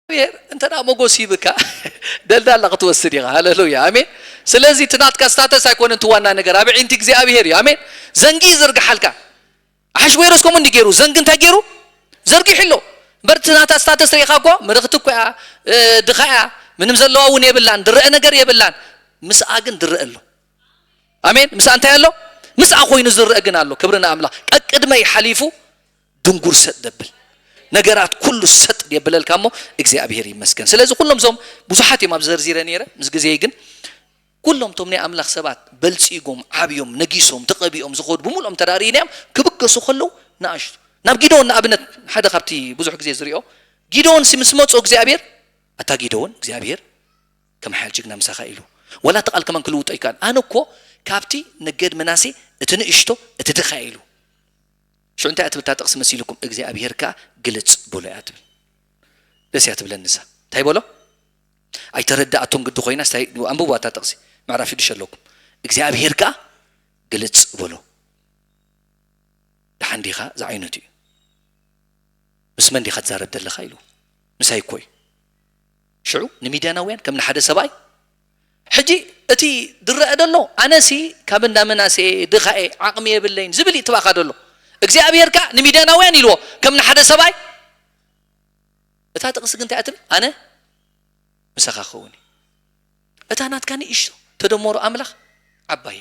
እግዚኣብሔር እንተ ደኣ መጎስ ሂብካ ደልዳላ ክትወስድ ኢኻ። ሃሌሉያ ኣሜን። ስለዚ እቲ ናትካ ስታተስ ኣይኮነን እቲ ዋና ነገር፣ ኣብ ዒንቲ እግዚኣብሔር እዩ። ኣሜን። ዘንጊ ይዝርግሓልካ። ኣሕሽወሮስ ከምኡ እንዲ ገይሩ ዘንጊ እንታይ ገይሩ ዘርጊሑ ኣሎ። እምበር እቲ ናታ ስታተስ ርኢኻ እኮ ምርኽቲ እኮ እያ፣ ድኻ እያ፣ ምንም ዘለዋ እውን የብላን፣ ድረአ ነገር የብላን። ምስኣ ግን ድረአ ኣሎ። ኣሜን። ምስኣ እንታይ ኣሎ? ምስኣ ኮይኑ ዝረአ ግን ኣሎ። ክብሪ ንኣምላኽ። ቀቅድመይ ሓሊፉ ድንጉር ሰጥ ደብል ነገራት ኩሉ ሰጥ የብለልካ እሞ እግዚኣብሔር ይመስገን። ስለዚ ኩሎም እዞም ብዙሓት እዮም ኣብ ዘርዚረ ነይረ፣ ምስ ግዜ ግን ኩሎም እቶም ናይ ኣምላኽ ሰባት በልጺጎም ዓብዮም ነጊሶም ተቐቢኦም ዝኸዱ ብምልኦም ተዳርኢናዮም ክብገሱ ከለዉ ንኣሽቱ ናብ ጊደዎን ንኣብነት ሓደ ካብቲ ብዙሕ ግዜ ዝሪኦ ጊደዎን ሲ ምስ መጾ እግዚኣብሔር ኣታ ጊደዎን እግዚኣብሔር ከም ሓያል ጅግና ምሳኻ ኢሉ ዋላ እቲ ቃል ከማን ክልውጦ ይከኣል። ኣነ እኮ ካብቲ ነገድ ምናሴ እቲ ንእሽቶ እቲ ድኻ ኢሉ ሽዑ እንታይ እያ ትብል እታ ጥቕሲ መሲልኩም እግዚኣብሔር ከኣ ግልጽ በሎ እያ ትብል። ደስ እያ ትብለኒ ንሳ። እንታይ በሎ? ኣይተረዳእቶን ግዲ ኮይና ስታይ ኣንብብዋ እታ ጥቕሲ ምዕራፍ ሽዱሽተ ኣለኩም እግዚኣብሔር ከኣ ግልጽ በሎ። ደሓን ዲኻ ዝዓይነቱ እዩ። ምስ መን ዲኻ ትዛረብ ዘለኻ ኢሉ ምሳይ እኮ እዩ። ሽዑ ንሚድያናውያን ከም ንሓደ ሰብኣይ ሕጂ እቲ ዝረአ ዘሎ ኣነሲ ካብ እንዳ ምናሴ ድኻኤ ዓቕሚ የብለይን ዝብል እዩ ትባኻ ዘሎ እግዚኣብሔር ከኣ ንሚድያናውያን ኢልዎ ከም ንሓደ ሰብኣይ እታ ጥቕሲ ግን እንታይ እያ ትብል ኣነ ምሳኻ ክኸውን እዩ እታ ናትካ ንእሽቶ ተደመሮ ኣምላኽ ዓባየ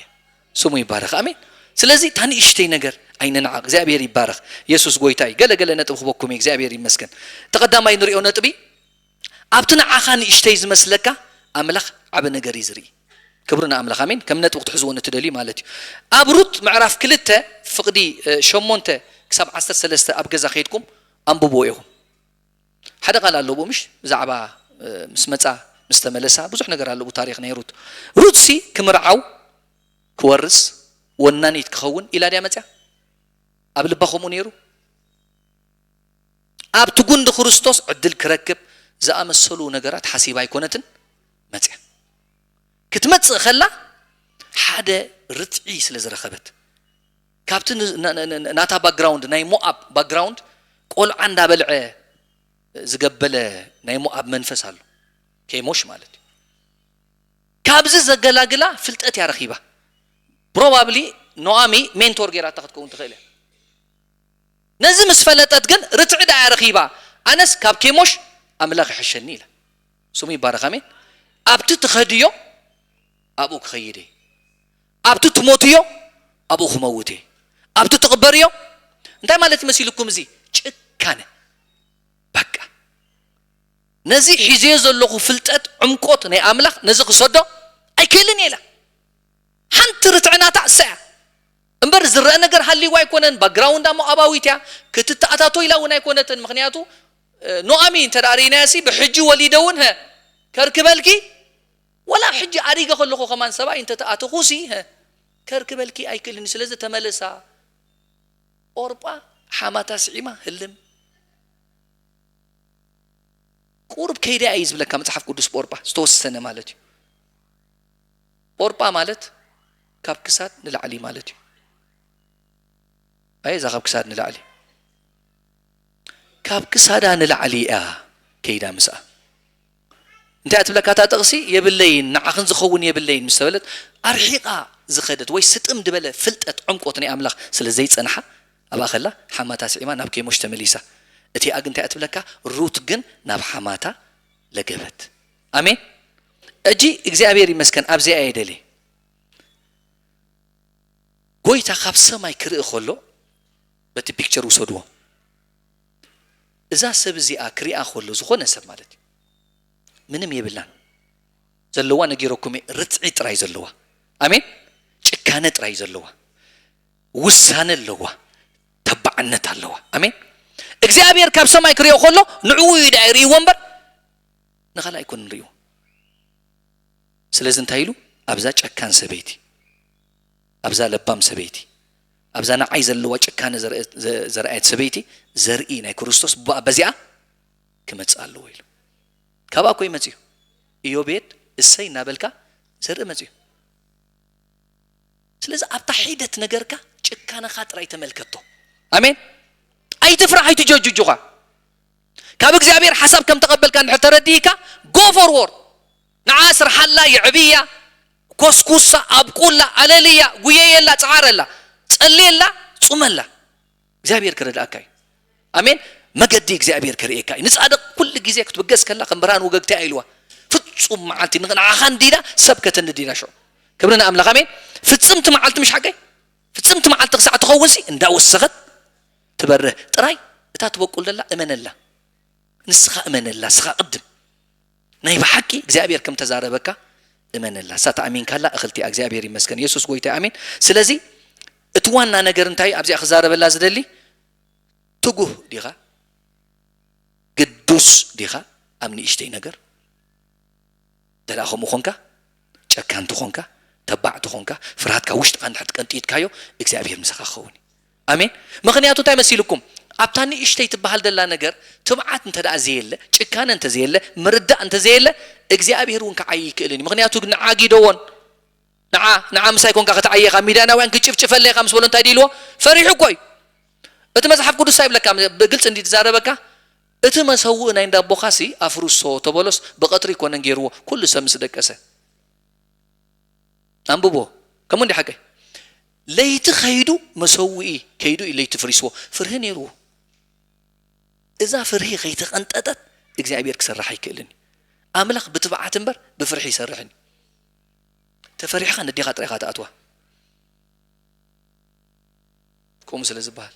ስሙ ይባረኽ ኣሜን ስለዚ እታ ንእሽተይ ነገር ኣይንንዓቕ እግዚኣብሔር ይባረኽ የሱስ ጎይታ እዩ ገለገለ ነጥብ ክበኩም እዩ እግዚኣብሔር ይመስገን ተቐዳማይ ንሪኦ ነጥቢ ኣብቲ ንዓኻ ንእሽተይ ዝመስለካ ኣምላኽ ዓቢ ነገር እዩ ዝርኢ ክብሪ ንኣምላኽ ኣሜን ከም ነጥቢ ክትሕዝዎ ንትደልዩ ማለት እዩ ኣብ ሩት ምዕራፍ ክልተ ፍቕዲ ሸሞንተ ክሳብ ዓሰርተ ሰለስተ ኣብ ገዛ ከይድኩም ኣንብብዎ ኢኹም ሓደ ቃል ኣለዎ ምሽ ብዛዕባ ምስ መጻ ምስ ተመለሳ ብዙሕ ነገር ኣለዎ ታሪኽ ናይ ሩት ሩት ሲ ክምርዓው ክወርስ ወናኒት ክኸውን ኢላ ድያ መጽያ ኣብ ልባ ከምኡ ነይሩ ኣብቲ ጉንዲ ክርስቶስ ዕድል ክረክብ ዝኣመሰሉ ነገራት ሓሲባ ኣይኮነትን መጽያ ክትመጽእ ከላ ሓደ ርትዒ ስለ ዝረኸበት ካብቲ ናታ ባክግራውንድ ናይ ሞኣብ ባክግራውንድ ቆልዓ እንዳበልዐ ዝገበለ ናይ ሞኣብ መንፈስ ኣሎ ኬሞሽ ማለት እዩ ካብዚ ዘገላግላ ፍልጠት እያ ረኺባ ፕሮባብሊ ኖኣሚ ሜንቶር ገይራታ ክትከውን ትኽእል እያ ነዚ ምስ ፈለጠት ግን ርትዒ ደኣ እያ ረኺባ ኣነስ ካብ ኬሞሽ ኣምላኽ ይሕሸኒ ኢላ ስሙ ይባረኽ ኣሜን ኣብቲ ትኸድዮ ኣብኡ ክኸይድ እየ ኣብቲ ትሞትዮ ኣብኡ ክመውት እየ ኣብቲ ትቕበርዮ እንታይ ማለት ይመሲልኩም እዚ ጭካነ በቃ ነዚ ሒዘዮ ዘለኹ ፍልጠት ዕምቆት ናይ ኣምላኽ ነዚ ክሰዶ ኣይክእልን እየ ኢላ ሓንቲ ርትዕናታ እሳ እያ እምበር ዝረአ ነገር ሃልይዋ ኣይኮነን ባክግራውንዳ ሞኣባዊት እያ ክትተኣታቶ ኢላ እውን ኣይኮነትን ምክንያቱ ኖኣሚ እንተ ርኢናያሲ ብሕጂ ወሊደ እውን ከርክበልኪ ወላ ሕጂ ኣሪገ ከለኹ ከማን ሰብኣይ እንተ ተኣተኹሲ ከርክበልኪ ኣይክእልን ስለዚ ተመለሳ ኦርጳ ሓማታ ስዒማ ህልም ቁሩብ ከይዳ እዩ ዝብለካ መፅሓፍ ቅዱስ ብኦርጳ ዝተወሰነ ማለት እዩ ኦርጳ ማለት ካብ ክሳድ ንላዕሊ ማለት እዩ ኣይ እዛ ካብ ክሳድ ንላዕሊ ካብ ክሳዳ ንላዕሊ እያ ከይዳ ምስኣ እንታይ ትብለካ እታ ጥቕሲ የብለይን ንዓኽን ዝኸውን የብለይን ምስ ተበለት ኣርሒቓ ዝኸደት ወይ ስጥም ዝበለ ፍልጠት ዕምቆት ናይ ኣምላኽ ስለ ዘይጸንሓ ኣብኣ ከላ ሓማታ ስዒማ ናብ ኬሞሽ ተመሊሳ እቲኣ ግን እንታይ ትብለካ ሩት ግን ናብ ሓማታ ለገበት ኣሜን እጂ እግዚኣብሔር ይመስገን ኣብዚኣ እየ ደልየ ጎይታ ካብ ሰማይ ክርኢ ከሎ በቲ ፒክቸር ውሰድዎ እዛ ሰብ እዚኣ ክሪኣ ከሎ ዝኾነ ሰብ ማለት እዩ ምንም የብላን ዘለዋ ነጊረኩም ርትዒ ጥራይ ዘለዋ ኣሜን ጭካነ ጥራይ ዘለዋ ውሳነ ኣለዋ ተባዕነት ኣለዋ ኣሜን እግዚኣብሔር ካብ ሰማይ ክሪኦ ከሎ ንዕኡ እዩ ዳ ይርእይዎ እምበር ንኻልእ ኣይኮን ንርእይዎ ስለዚ እንታይ ኢሉ ኣብዛ ጨካን ሰበይቲ ኣብዛ ለባም ሰበይቲ ኣብዛ ንዓይ ዘለዋ ጭካነ ዘርአየት ሰበይቲ ዘርኢ ናይ ክርስቶስ ብኣ በዚኣ ክመጽእ ኣለዎ ኢሉ ካብኣ ኮይ መጽዩ ኢዮቤድ እሰይ እናበልካ ዘርኢ መጽዩ ስለዚ ኣብታ ሒደት ነገርካ ጭካነኻ ጥራይ ተመልከቶ ኣሜን ኣይትፍራሕ ኣይትጀጅጅኻ ካብ እግዚኣብሔር ሓሳብ ከም ተቐበልካ እንድሕር ተረዲእካ go forward ንዓ ስርሓላ የዕብያ ኮስኩሳ ኣብቁላ ኣለልያ ጉየየላ ጸዓረላ ጸልየላ ጹመላ እግዚኣብሔር ክረድኣካ እዩ ኣሜን መገዲ እግዚኣብሔር ከርእየካ እዩ ንጻድቕ ኩሉ ግዜ ክትብገስ ከላ ከም ብርሃን ወገግታ ኢልዋ ፍጹም መዓልቲ ንዓኻ እንዲዳ ሰብ ከተንዲዳ ሽዑ ክብሪ ንኣምላኽ ኣሜን ፍጽምቲ መዓልቲ ምሽ ሓቀይ ፍጽምቲ መዓልቲ ክሳዕ ትኸውን ሲ እንዳወሰኸት ትበርህ ጥራይ እታ ትበቁል ደላ እመነላ ንስኻ እመነላ ስኻ ቅድም ናይ ብሓቂ እግዚኣብሔር ከም ተዛረበካ እመነላ እሳ ተኣሚንካላ እኽልቲ እግዚኣብሔር ይመስገን የሱስ ጎይታ ኣሜን ስለዚ እቲ ዋና ነገር እንታይ ኣብዚኣ ክዛረበላ ዝደሊ ትጉህ ዲኻ ግዱስ ዲኻ ኣብ ንእሽተይ ነገር ደኣ ከምኡ ኾንካ ጨካን ትኾንካ ተባዕ ትኾንካ ፍርሃትካ ውሽጥኻ እንድሕር ትቀንጢጥካዮ እግዚኣብሔር ምሳኻ ክኸውን እዩ ኣሜን ምኽንያቱ እንታይ መሲልኩም ኣብታ ንእሽተይ ትበሃል ደላ ነገር ትብዓት እንተ ደኣ ዘየለ ጭካነ እንተ ዘየለ ምርዳእ እንተ ዘየለ እግዚኣብሔር እውን ክዓይ ይክእልን እዩ ምኽንያቱ ንዓ ጊደዎን ንዓ ንዓ ምሳይ ኮንካ ክትዓየ ካብ ሚድያናውያን ክጭፍጭፈለ ኢኻ ምስ በሎ እንታይ ድኢልዎ ፈሪሑ እኮ እዩ እቲ መጽሓፍ ቅዱስ ይብለካ ብግልፂ እንዲ ትዛረበካ እቲ መሰውእ ናይ እንዳቦኻሲ ኣፍርሶ ተበሎስ ብቐትሪ ይኮነን ገይርዎ ኩሉ ሰብ ምስ ደቀሰ ኣንብቦ። ከምኡ እንዲ ሓቀይ። ለይቲ ከይዱ መሰውኢ ከይዱ እዩ ለይቲ ፍሪስዎ። ፍርሂ ነይርዎ። እዛ ፍርሂ ከይተቐንጠጠት እግዚኣብሔር ክሰርሕ ኣይክእልን እዩ። ኣምላኽ ብትብዓት እምበር ብፍርሒ ይሰርሕን እዩ። ተፈሪሕኻ ነዴኻ ጥራይኻ ትኣትዋ። ከምኡ ስለ ዝበሃል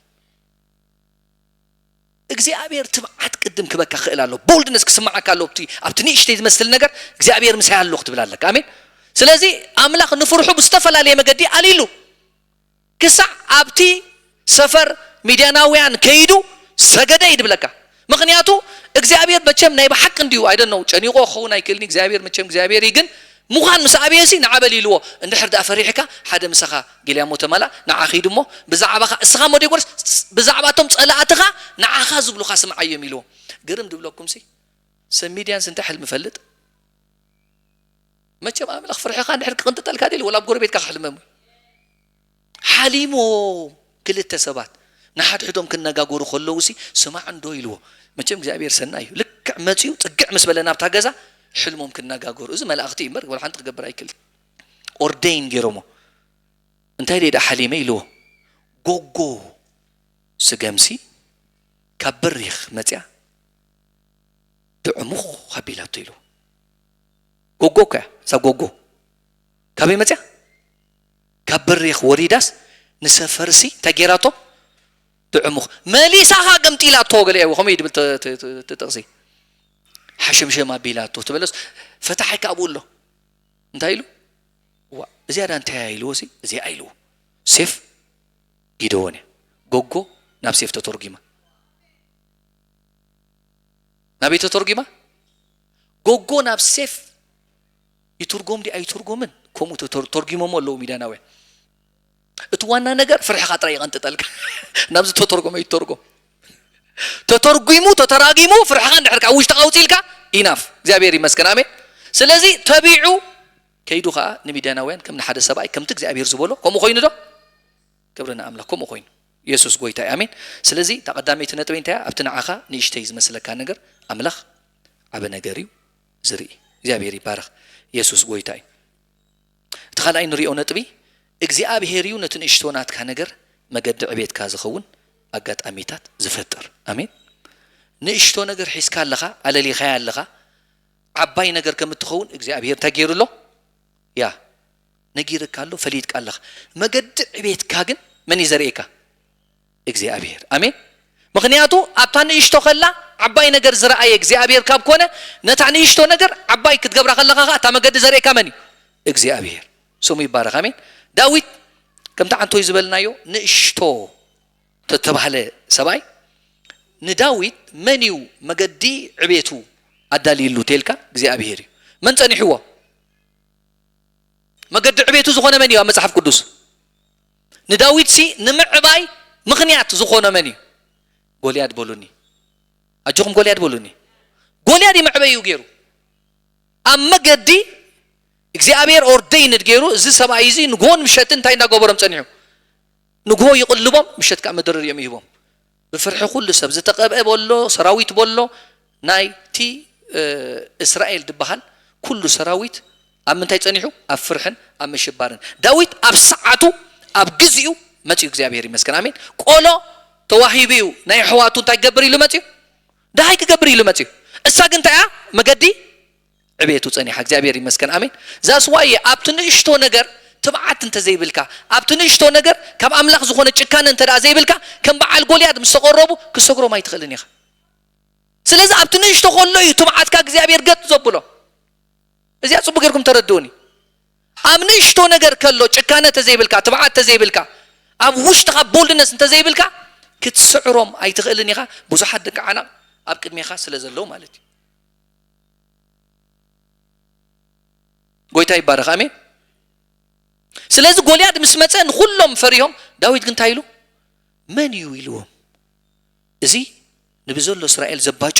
እግዚኣብሔር ትብዓት ቅድም ክበካ ክእል ኣሎ። ቦልድነስ ክስምዓካ ኣሎ። ኣብቲ ኣብቲ ንእሽተይ ዝመስል ነገር እግዚኣብሔር ምሳይ ኣሎ ክትብል ኣለካ። ኣሜን። ስለዚ ኣምላኽ ንፍርሑ ብዝተፈላለየ መገዲ ኣልይሉ ክሳዕ ኣብቲ ሰፈር ሚድያናውያን ከይዱ ሰገደ ይድብለካ። ምኽንያቱ እግዚኣብሔር መቸም ናይ ብሓቂ እንዲዩ ኣይደነው ጨኒቆ ክኸውን ኣይክእልን እግዚኣብሔር መቸም እግዚኣብሔር እዩ። ግን ምዃን ምስ ኣበየሲ ንዓበል ኢልዎ። እንድሕር ደኣ ፈሪሕካ ሓደ ምሳኻ ጌልያሞ ተማላ ንዓ ኺድ እሞ ብዛዕባኻ እስኻ ሞዴጎርስ ብዛዕባቶም ጸላእትኻ ንዓኻ ዝብሉኻ ስምዓዮም ኢልዎ። ግርም ድብለኩምሲ ሰብ ሚድያንስ እንታይ ሕልሚ ፈልጥ? መቸም ኣምላኽ ፍርሕኻ እንድሕር ክቕንጥጠልካ ደሊ ወላ ኣብ ጎረቤትካ ክሕልመሙ ሓሊሞም ክልተ ሰባት ንሓድሕዶም ክነጋገሩ ከለዉ ሲ ስማዕ እንዶ ኢልዎ። መቸም እግዚኣብሔር ሰናይ እዩ። ልክዕ መፅኡ ጥግዕ ምስ በለ ናብታ ገዛ ሕልሞም ክነጋገሩ። እዚ መላእኽቲ እዩ እምበር ወላ ሓንቲ ክገብር ኣይክእል። ኦርደይን ገይሮሞ እንታይ ደይ ደኣ ሓሊመ ኢልዎ። ጎጎ ስገምሲ ካብ በሪኽ መፅያ ድዕሙኽ ኣቢላቶ ኢልዎ። ጎጎ እኮ እያ እዛ ጎጎ። ካበይ መፅያ? ካብ በሪኽ ወሪዳስ ንሰፈርሲ እንታይ ገይራቶ? ድዕሙኽ መሊሳኻ ገምጢላቶ ገለ እያ ከምኡ እዩ ድብል ተ- ተ- ተ- እቲ ጥቕሲ። ሓሸምሸም ኣቢላቶ ትበለስ ፈታሓይ ከ ኣብኡ ኣሎ። እንታይ ኢሉ? ዋ እዚኣ ዳ እንታይ እያ ኢልዎ ሲ እዚኣ ኢልዎ። ሴፍ ጊደዎን እያ። ጎጎ ናብ ሴፍ ተተርጒማ። ናበይ ተተርጒማ? ጎጎ ናብ ሴፍ ይትርጎም ዲ ኣይትርጎምን? ከምኡ ተተር- ተርጒሞሞ ኣለዉ ሚድያናውያን። እቲ ዋና ነገር ፍርሕኻ ጥራይ ይቐንጥጠልካ። ናብዚ ተተርጎመ ይተርጎም። ተተርጒሙ ተተራጊሙ ፍርሕኻ እንድሕር ካብ ውሽጥኻ ኣውፅኢልካ ኢናፍ እግዚኣብሔር ይመስገን ኣሜን። ስለዚ ተቢዑ ከይዱ ከዓ ንሚድያናውያን ከም ንሓደ ሰብኣይ ከምቲ እግዚኣብሔር ዝበሎ ከምኡ ኮይኑ ዶ? ክብሪ ንኣምላኽ ከምኡ ኮይኑ የሱስ ጎይታ እዩ ኣሜን። ስለዚ እታ ቀዳመይቲ ነጥበይ እንታይ እያ? ኣብቲ ንዓኻ ንእሽተይ ዝመስለካ ነገር ኣምላኽ ዓቢ ነገር እዩ ዝርኢ። እግዚኣብሔር ይባረኽ። የሱስ ጎይታ እዩ። እቲ ካልኣይ ንሪኦ ነጥቢ እግዚኣብሔር እዩ ነቲ ንእሽቶ ናትካ ነገር መገዲ ዕቤትካ ዝኸውን ኣጋጣሚታት ዝፈጥር። ኣሜን። ንእሽቶ ነገር ሒዝካ ኣለኻ ኣለሊኻያ ኣለኻ ዓባይ ነገር ከም እትኸውን እግዚኣብሔር እንታይ ገይሩ ኣሎ? ያ ነጊርካ ኣሎ ፈሊጥካ ኣለኻ። መገዲ ዕቤትካ ግን መን እዩ ዘርእየካ? እግዚኣብሔር። ኣሜን። ምኽንያቱ ኣብታ ንእሽቶ ከላ ዓባይ ነገር ዝረኣየ እግዚኣብሔር ካብ ኮነ ነታ ንእሽቶ ነገር ዓባይ ክትገብራ ከለኻ ኸዓ እታ መገዲ ዘርእየካ መን እዩ? እግዚኣብሔር። ስሙ ይባረኽ። ኣሜን። ዳዊት ከምቲ ዓንቶይ ዝበልናዮ ንእሽቶ ተተባህለ ሰብኣይ ንዳዊት መን እዩ መገዲ ዕቤቱ ኣዳልይሉ ተልካ እግዚኣብሔር እዩ። መን ጸኒሕዎ? መገዲ ዕቤቱ ዝኾነ መን እዩ ኣብ መጽሓፍ ቅዱስ? ንዳዊት ሲ ንምዕባይ ምኽንያት ዝኾነ መን እዩ? ጎልያድ በሉኒ። ኣጆኹም ጎልያድ በሉኒ። ጎልያድ ይምዕበይ እዩ ገይሩ ኣብ መገዲ እግዚኣብሔር ኦርደይንድ ገይሩ እዚ ሰብኣይ እዚ ንግሆን ምሸትን እንታይ እንዳገበሮም ጸኒሑ ንግሆ ይቕልቦም ምሸት ከዓ መደረሪኦም ይህቦም። ብፍርሒ ኩሉ ሰብ ዝተቐብአ በሎ ሰራዊት በሎ ናይቲ እስራኤል ዝበሃል ኩሉ ሰራዊት ኣብ ምንታይ ጸኒሑ? ኣብ ፍርሕን ኣብ ምሽባርን። ዳዊት ኣብ ሰዓቱ ኣብ ግዚኡ መጺኡ እግዚኣብሔር ይመስገን ኣሜን። ቆሎ ተዋሂቡ እዩ ናይ ኣሕዋቱ እንታይ ክገብር ኢሉ መጺኡ? ደሃይ ክገብር ኢሉ መጺኡ። እሳ ግን እንታይ እያ መገዲ ዕቤቱ ጸኒሓ እግዚኣብሔር ይመስገን ኣሜን። ዛስዋየ ኣብቲ ንእሽቶ ነገር ትብዓት እንተ ዘይብልካ ኣብቲ ንእሽቶ ነገር ካብ ኣምላኽ ዝኾነ ጭካነ እንተ ደኣ ዘይብልካ ከም በዓል ጎልያድ ምስ ተቐረቡ ክሰግሮም ኣይትኽእልን ኢኻ። ስለዚ ኣብቲ ንእሽቶ ከሎ እዩ ትብዓትካ እግዚኣብሔር ገጥ ዘብሎ። እዚኣ ጽቡቅ ጌርኩም ተረድኡኒ። ኣብ ንእሽቶ ነገር ከሎ ጭካነ ተዘይብልካ ትብዓት ተዘይብልካ ኣብ ውሽጥኻ ቦልድነስ እንተዘይብልካ ክትስዕሮም ኣይትኽእልን ኢኻ። ብዙሓት ደቂ ዓናቕ ኣብ ቅድሜኻ ስለ ዘለዉ ማለት እዩ። ጎይታ ይባረኽ ኣሜን። ስለዚ ጎልያድ ምስ መፀ ንኩሎም ፈሪሆም። ዳዊት ግን እንታይ ኢሉ? መን እዩ ኢልዎም። እዚ ንብዘሎ እስራኤል ዘባጩ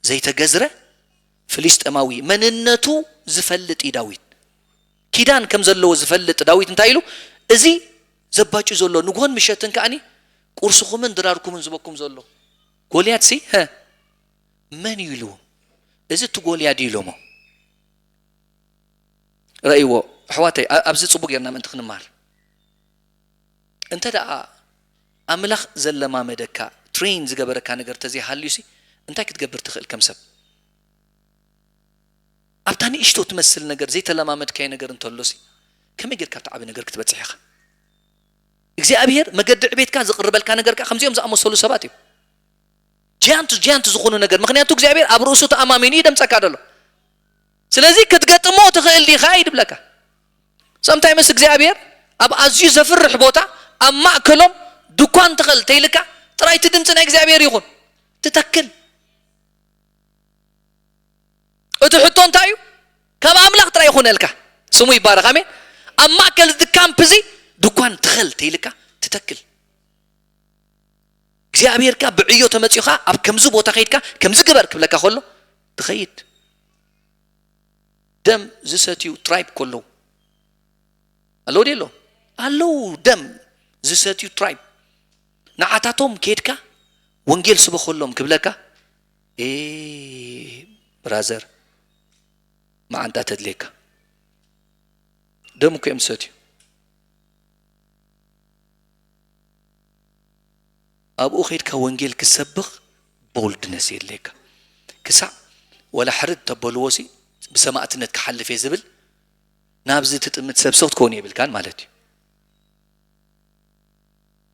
ዘይተገዝረ ፍልስጤማዊ መንነቱ ዝፈልጥ እዩ ዳዊት። ኪዳን ከም ዘለዎ ዝፈልጥ ዳዊት እንታይ ኢሉ? እዚ ዘባጩ ዘሎ ንግሆን ምሸትን ከኣኒ ቁርስኹምን ድራርኩምን ዝበኩም ዘሎ ጎልያድ ሲ መን እዩ ኢልዎም። እዚ እቲ ጎልያድ እዩ ኢሎሞ። ረእይዎ። ኣሕዋተይ፣ ኣ-፣ ኣብዚ ጽቡቕ ጌርና ምእንቲ ክንማር። እንተ ደኣ ኣምላኽ ዘለማመደካ፣ ትሬን ዝገበረካ ነገር ተዘይሃልዩሲ፣ እንታይ ክትገብር ትኽእል ከም ሰብ? ኣብታ ንእሽቶ ትመስል ነገር፣ ዘይተለማመድካዮ ነገር እንተሎሲ፣ ከመይ ጌርካ ኣብቲ ዓቢ ነገር ክትበጽሕ ኢኻ? እግዚኣብሔር መገዲ ዕቤትካ ዝቕርበልካ ነገር ከኣ ከምዚኦም ዝኣመሰሉ ሰባት እዮም። ጃያንት፣ ጃያንት ዝኾኑ ነገር፣ ምኽንያቱ እግዚኣብሔር ኣብ ርእሱ ተኣማሚኑ እዩ ደምጸካ ደሎ። ስለዚ ክትገጥሞ ትኽእል ዲኻ እዩ ድብለካ። Sometimes እግዚኣብሔር ኣብ ኣዝዩ ዘፍርሕ ቦታ፣ ኣብ ማእከሎም ድኳን ትኸል ተይልካ፣ ጥራይ እቲ ድምፂ ናይ እግዚኣብሔር ይኹን ትተክል። እቲ ሕቶ እንታይ እዩ? ካብ ኣምላኽ ጥራይ ይኹነልካ። ስሙ ይባረኽ። ኣሜን። ኣብ ማእከል እዚ ካምፕ እዚ ድኳን ትኸል ተይልካ ትተክል። እግዚኣብሔር ከኣ ብዕዮ ተመጺኡኻ ኣብ ከምዚ ቦታ ከይድካ ከምዚ ግበር ክብለካ ከሎ ትኸይድ። ደም ዝሰትዩ ትራይብ ከለዉ ኣለዉ ድዩ ኣለዉ? ኣለዉ። ደም ዝሰትዩ ትራይብ ንዓታቶም ከይድካ ወንጌል ስበኸሎም ክብለካ፣ ኤ ብራዘር፣ መዓንጣ ተድልየካ። ደም እኮ እዮም ዝሰትዩ። ኣብኡ ከይድካ ወንጌል ክሰብኽ ቦልድነስ የድልየካ። ክሳዕ ወላ ሕርድ ተበልዎ ሲ ብሰማእትነት ክሓልፍ እየ ዝብል ናብዚ ትጥምት ሰብ ስቕ ክትከውን የብልካን ማለት እዩ።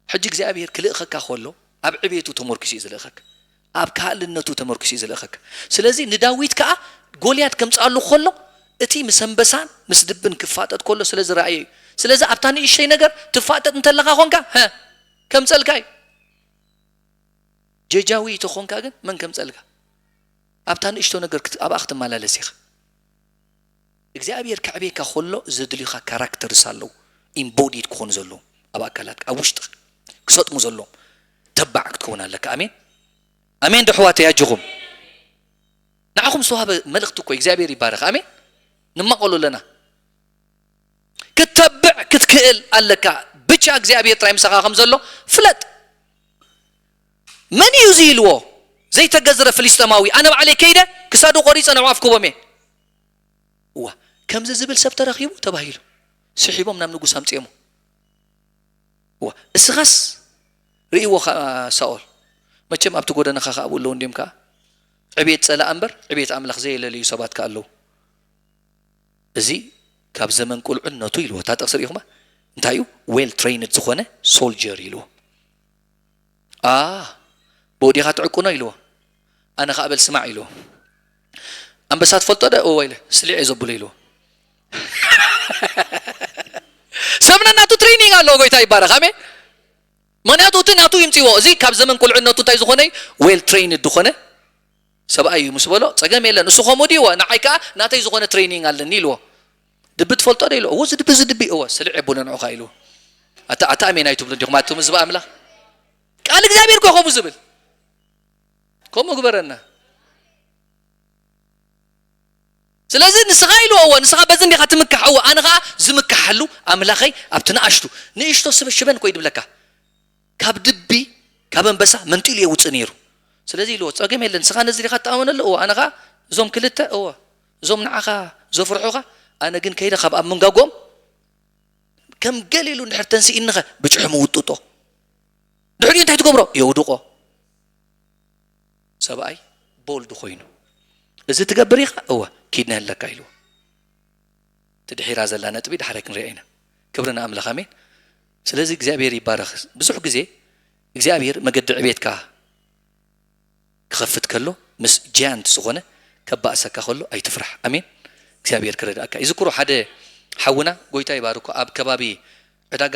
ሕጂ እግዚኣብሔር ክልእኸካ ከሎ ኣብ ዕቤቱ ተመርኪሱ እዩ ዝልእኸካ። ኣብ ካልእነቱ ተመርኪሱ እዩ ዝልእኸካ። ስለዚ ንዳዊት ከኣ ጎልያድ ከምጽኣሉ ከሎ እቲ ምስ ኣንበሳን ምስ ድብን ክፋጠጥ ከሎ ስለ ዝረኣየ እዩ። ስለዚ ኣብታ ንእሽተይ ነገር ትፋጠጥ እንተለኻ ኾንካ፣ ሀ፣ ከምጸልካ እዩ። ጀጃዊ ተኾንካ ግን መን ከምጸልካ? ኣብታ ንእሽቶ ነገር ክት-፣ ኣብኣ ክትመላለስ ኢኻ። እግዚኣብሔር ከዕቤካ ከሎ ዘድልዩኻ ካራክተርስ ኣለዉ። ኢምቦዲድ ክኾኑ ዘለዎም ኣብ ኣካላትካ፣ ኣብ ውሽጥኻ ክሰጥሙ ዘለዎም ተባዕ ክትከውን ኣለካ። ኣሜን፣ ኣሜን። ዶ ኣሕዋተይ ኣጆኹም። ንዓኹም ዝተዋህበ መልእኽቲ እኮ እዩ። እግዚኣብሔር ይባረኽ። ኣሜን። ንማቐሉ ኣለና። ክተብዕ ክትክእል ኣለካ። ብቻ እግዚኣብሔር ጥራይ ምሳኻ ከም ዘሎ ፍለጥ። መን እዩ እዚ ኢልዎ? ዘይተገዝረ ፍልስጤማዊ። ኣነ ባዕለይ ከይደ ክሳዱ ቆሪጸ ንዕኡ ኣፍክቦም እየ። እዋ፣ ከምዚ ዝብል ሰብ ተረኺቡ ተባሂሉ። ስሒቦም ናብ ንጉስ ኣምጺኦሞ። እዋ፣ እስኻስ ርእይዎ ኸኣ ሳኦል። መቸም ኣብቲ ጎደናኻ ኸኣ ኣብኡ ኣለዉ እንድዮም ከኣ። ዕቤት ጸላእ እምበር፣ ዕቤት ኣምላኽ ዘየለለዩ ሰባት ከኣ ኣለዉ። እዚ ካብ ዘመን ቁልዕነቱ ኢልዎ። እታ ጥቕሲ ርኢኹማ? እንታይ እዩ? ዌል ትሬይንድ ዝኾነ ሶልጀር ኢልዎ። ኣ፣ ብኡ ዲኻ ትዕቅኖ ኢልዎ። ኣነ ኸኣ በል ስማዕ ኢልዎ። ኣንበሳ ትፈልጦ ዶ? እወ ኢለ። ስሊዕ እየ ዘብሎ ኢልዎ። ሰብ ነናቱ ትሬይኒንግ ኣለዎ። ጎይታ ይባረኽ። ኣሜን። ምኽንያቱ እቲ ናቱ ይምጽዎ። እዚ ካብ ዘመን ቁልዕነቱ እንታይ ዝኾነ እዩ? ዌል ትሬይንድ ዝኾነ ሰብኣይ እዩ ምስ በሎ፣ ጸገም የለን። እሱ ከምኡ ድዩ? እወ፣ ንዓይ ከኣ ናተይ ዝኾነ ትሬይኒንግ ኣለኒ ኢልዎ። ድቢ ትፈልጦ ዶ ኢልዎ። እዎ፣ እዚ ድቢ፣ እዚ ድቢ፣ እወ፣ ስልዕ የብሎ ንዑኻ ኢልዎ። ኣታ፣ ኣታ ኣሜን ኣይትብሉ እንዲኹም ኣቱም ህዝቢ ኣምላኽ? ቃል እግዚኣብሔር እኮ ከምኡ ዝብል። ከምኡ ግበረና። ስለዚ ንስኻ ኢልዎ፣ እወ፣ ንስኻ በዚ እንዲኻ ትምካሕ፣ እወ፣ ኣነ ኸኣ ዝምካሓሉ ኣምላኸይ ኣብቲ ንኣሽቱ፣ ንእሽቶ ስበሽበን እኮ እዩ ድብለካ። ካብ ድቢ፣ ካብ ኣንበሳ መንጢሉ የውፅእ ነይሩ። ስለዚ ኢልዎ፣ ጸገም የለን፣ ንስኻ ነዚ ዲኻ ትኣመነሉ? እወ፣ ኣነ ኸኣ እዞም ክልተ፣ እወ፣ እዞም ንዓኻ ዘፍርሑኻ፣ ኣነ ግን ከይደ ካብ ኣብ መንጋጎም ከም ገሊሉ እንድሕር ተንስኢንኸ ብጭሑ ምውጥጦ። ድሕሪኡ እንታይ ትገብሮ? የውድቆ። ሰብኣይ ቦልድ ኮይኑ፣ "እዚ ትገብር ኢኻ?" "እወ፣ ኪድ ነህለካ" ኢልዎ። እቲ ድሒራ ዘላ ነጥቢ ድሓረ ክንሪኣ ኢና። ክብሪ ንኣምላኽ፣ ኣሜን። ስለዚ እግዚኣብሔር ይባረኽ። ብዙሕ ግዜ እግዚኣብሔር መገዲ ዕቤትካ ክኸፍት ከሎ፣ ምስ ጃያንት ዝኾነ ከባእሰካ ከሎ ኣይትፍራሕ። ኣሜን። እግዚኣብሔር ክረድኣካ። ይዝክሮ ሓደ ሓውና፣ ጎይታ ይባርኮ፣ ኣብ ከባቢ ዕዳጋ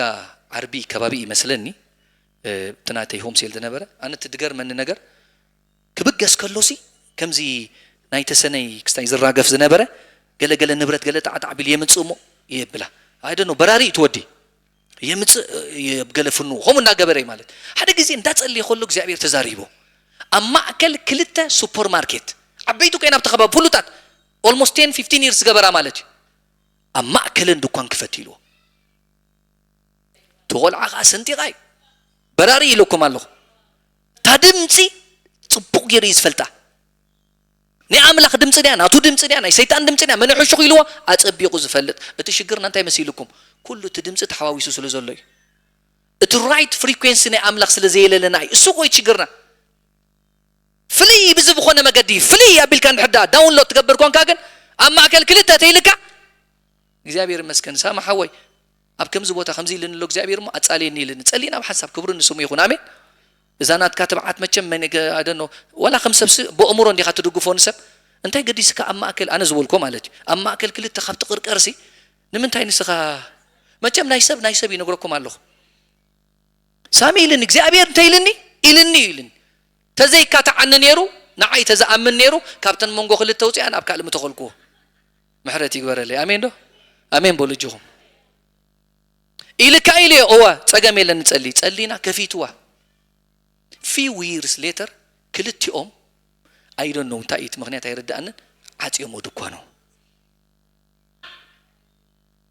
ዓርቢ ከባቢ ይመስለኒ፣ እ፣ እቲ ናተይ ሆም ሴል ዝነበረ፣ ኣነ እቲ ዝገርመኒ ነገር፣ ክብገስ ከሎሲ፣ ከምዚ ናይ ተሰነይ ክስታይ ዝራገፍ ዝነበረ፣ ገለ ገለ ንብረት ገለ ጣዕጣዕ ቢሉ የምጽእ እሞ፣ የብላ። I don't know፣ በራሪ እዩ እቲ ወዲ። የምጽእ፣ እ፣ ገለ ፍኑ፣ ከምኡ እናገበረ እዩ ማለት። ሓደ ግዜ እንዳጸለየ ከሎ እግዚኣብሔር ተዛሪቦ። ኣብ ማእከል ክልተ ሱፐርማርኬት፣ ዓበይቲ ኮይና ኣብቲ ከባቢ፣ ፍሉጣት፣ ኦልሞስት ቴን ፊፍቲን ይርስ ዝገበራ ማለት እዩ። ኣብ ማእከለን ድኳን ክፈት ኢልዎ። እቲ ቆልዓ ኸዓ ሰንጢቓ እዩ። በራሪ ኢለኩም ኣለኹ። እታ ድምፂ ፅቡቕ ገይሩ እዩ ዝፈልጣ። ናይ ኣምላኽ ድምፂ ድያ፣ ናቱ ድምፂ ድያ፣ ናይ ሰይጣን ድምፂ ድያ፣ መን ሕሹኽ ኢልዎ ኣፀቢቑ ዝፈልጥ። እቲ ሽግርና እንታይ መሲልኩም? ኩሉ እቲ ድምፂ ተሓዋዊሱ ስለ ዘሎ እዩ። እቲ ራይት ፍሪኩንሲ ናይ ኣምላኽ ስለ ዘየለለና እዩ። እሱ እኮ እዩ ሽግርና። ፍልይ ብዝብኾነ መገዲ ፍልይ ኣቢልካ እንድሕር ደኣ ዳውንሎድ ትገብር ኮንካ ግን ኣብ ማእከል ክልተ ተይልካ እግዚኣብሔር ይመስገን ሳማ ሓወይ ኣብ ከምዚ ቦታ ከምዚ ኢልኒ ኣሎ እግዚኣብሔር እሞ ኣጻልየኒ ኢልኒ ጸሊእና ብሓንሳብ ክብሪ ንስሙ ይኹን ኣሜን። እዛ ናትካ ትብዓት መቸም መን ገ- I don't know ዋላ ከም ሰብሲ ብእምሮ እንዲኻ ትድግፎ ንሰብ እንታይ ገዲስካ ኣብ ማእከል ኣነ ዝበልኮ ማለት እዩ ኣብ ማእከል ክልተ ካብቲ ቅርቀርሲ ንምንታይ ንስኻ መቸም ናይ ሰብ ናይ ሰብ ይነግረኩም ኣለኹ ሳሚ ኢልኒ እግዚኣብሔር እንታይ ኢልኒ ኢልኒ እዩ ኢልኒ ተዘይካትዓኒ ነይሩ ንዓይ ተዝኣምን ነይሩ ካብተን መንጎ ክልተ ውፅኣን ኣብ ካልእ ምተኸልክዎ ምሕረት ይግበረለይ ኣሜን ዶ ኣሜን በሉ እጅኹም ኢልካ ኢልዮ እወ ጸገም የለን ንጸሊ ጸሊና ከፊትዋ few years later ክልቲኦም I don't know እንታይ እዩ እቲ ምኽንያት ኣይርድኣንን ዓፅዮሞ ድኳኖም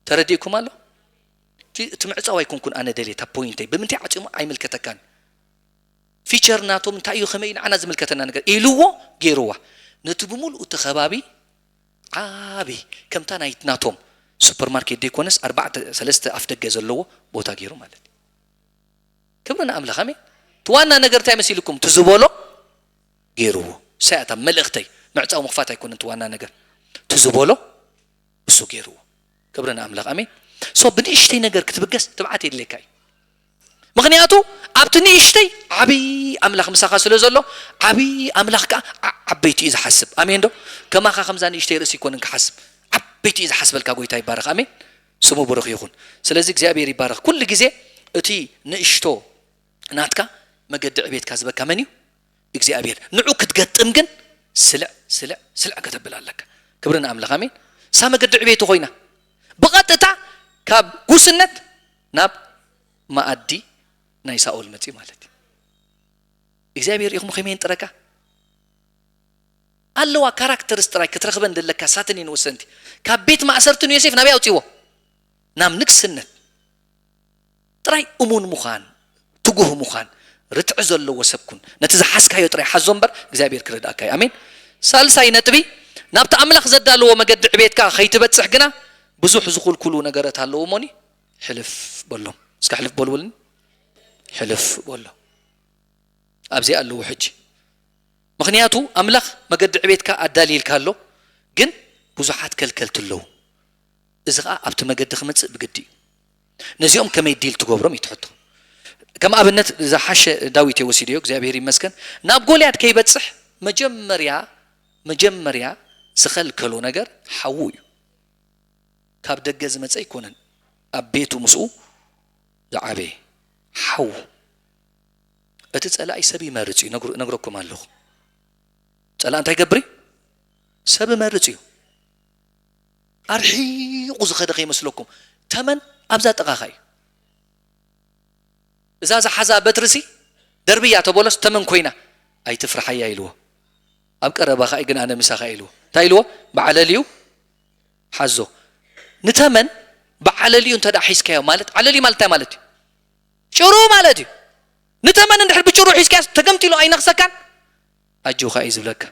ተረዲእኩም ኣሎ እቲ ምዕፃው ኣይኮንኩን ኣነ ደልየ እታ ፖይንተይ ብምንታይ ዓፅዮሞ ኣይምልከተካን ፊቸር ናቶም እንታይ እዩ ከመይ ንዓና ዝምልከተና ነገር ኢልዎ ገይርዋ ነቲ ብምሉእ እቲ ከባቢ ዓቢ ከምታ ናይ ናቶም ሱፐርማርኬት ደይኮነስ ኣርባዕተ ሰለስተ ኣፍ ደገ ዘለዎ ቦታ ገይሩ ማለት እዩ ክብሪ ንኣምላኽ ኣሜን እቲ ዋና ነገር እንታይ መሲልኩም ትዝበሎ ገይርዎ ሳያታ መልእኽተይ ምዕፃው ምኽፋት ኣይኮነን እቲ ዋና ነገር ትዝበሎ እሱ ገይርዎ ክብሪ ንኣምላኽ ኣሜን ሶ ብንእሽተይ ነገር ክትብገስ ትብዓት የድልየካ እዩ ምኽንያቱ ኣብቲ ንእሽተይ ዓብዪ ኣምላኽ ምሳኻ ስለ ዘሎ ዓብዪ ኣምላኽ ከዓ ዓ- ዓበይቲ እዩ ዝሓስብ ኣሜን ዶ ከማኻ ከምዛ ንእሽተይ ርእሲ ይኮንን ክሓስብ ዓበይቲ እዩ ዝሓስበልካ ጎይታ ይባረኽ ኣሜን ስሙ ብሩኽ ይኹን ስለዚ እግዚኣብሔር ይባረኽ ኩሉ ግዜ እቲ ንእሽቶ ናትካ መገዲ ዕቤትካ ዝበካ መን እዩ እግዚኣብሔር ንዑ ክትገጥም ግን ስልዕ ስልዕ ስልዕ ከተብል ኣለካ ክብሪ ንኣምላኽ ኣሜን እሳ መገዲ ዕቤቱ ኮይና ብቐጥታ ካብ ጉስነት ናብ መኣዲ ናይ ሳኦል መፅዩ ማለት እዩ እግዚኣብሔር ኢኹም ከመይ ንጥረካ ኣለዋ ካራክተርስ ጥራይ ክትረኽበን ዘለካ ሳትን እየን ወሰንቲ ካብ ቤት ማእሰርቲ ንዮሴፍ ናበይ ኣውፅዎ ናብ ንግስነት ጥራይ እሙን ምዃን ትጉህ ምዃን ርትዒ ዘለዎ ሰብ ኩን ነቲ ዝሓዝካዮ ጥራይ ሓዞ እምበር እግዚኣብሔር ክረድኣካ እዩ ኣሜን ሳልሳይ ነጥቢ ናብቲ ኣምላኽ ዘዳለዎ መገዲ ዕቤትካ ከይትበጽሕ ግና ብዙሕ ዝኹልኩሉ ነገረት ኣለዎ እሞኒ ሕልፍ በሎም እስካ ሕልፍ በልውልኒ ሕልፍ በሎ ኣብዚ ኣለዎ ሕጂ ምኽንያቱ ኣምላኽ መገዲ ዕቤትካ ኣዳልይልካ ኣሎ ግን ብዙሓት ከልከልቲ ኣለዉ እዚ ኸዓ ኣብቲ መገዲ ክመፅእ ብግዲ እዩ ነዚኦም ከመይ ዲል ትገብሮም እዩ ትሕቶ ከም ኣብነት ዝሓሸ ዳዊት እየ ወሲደዮ እግዚኣብሔር ይመስገን ናብ ጎልያድ ከይበፅሕ መጀመርያ መጀመርያ ዝኸልከሎ ነገር ሓዉ እዩ ካብ ደገ ዝመፀ ኣይኮነን ኣብ ቤቱ ምስኡ ዝዓበየ ሓዉ እቲ ፀላኢ ሰብ ይመርፅ እዩ ነግረኩም ኣለኹ ፀላእ እንታይ ገብሪ ሰብ መርፅ እዩ ኣርሒቑ ዝኸደ ከይመስለኩም ተመን ኣብዛ ጥቓኻ እዩ እዛ ዝሓዛ በትርሲ ደርብያ ተበሎስ ተመን ኮይና ኣይትፍርሓያ ኢልዎ ኣብ ቀረባኻ እዩ ግን ኣነ ምሳኻ ኢልዎ እንታይ ኢልዎ ብዓለልዩ ሓዞ ንተመን ብዓለልዩ እንተ ሒዝካዮ ማለት ዓለልዩ ማለት እንታይ ማለት እዩ ጭሩ ማለት እዩ ንተመን እንድሕር ብጭሩ ሒዝካዮ ተገምጢሉ ኣይነኽሰካን ኣጆኻ እዩ ዝብለካ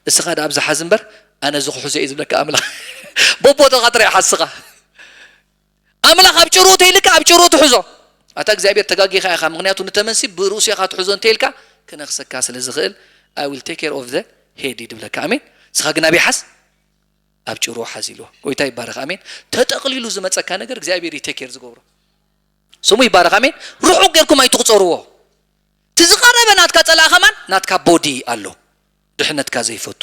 እስኻ ዳ ኣብዛ ሓዝ እምበር ኣነ እዚ ክሕዞ እዩ ዝብለካ ኣምላኽ በቦ ተቓጥረ ይሓስኻ ኣምላኽ ኣብ ጭሩ ተይልካ ኣብ ጭሩ ትሕዞ ኣታ እግዚኣብሔር ተጋጊኻ ኢኻ ምክንያቱ ንተመንሲ ብርእሱ ኢኻ ትሕዞ እንተይልካ ክነኽሰካ ስለ ዝኽእል I will take care of the head ይድብለካ ኣሜን እስኻ ግን ኣበይ ሓዝ ኣብ ጭሩ ሓዝ ኢልዎ ጎይታ ይባረኽ ኣሜን ተጠቕሊሉ ዝመፀካ ነገር እግዚኣብሔር እዩ ቴኬር ዝገብሮ ስሙ ይባረኽ ኣሜን ርሑቕ ጌርኩም ኣይትቑፀርዎ እቲ ዝቐረበ ናትካ ፀላእ ከማን ናትካ ቦዲ ኣሎ ድሕነትካ ዘይፈቱ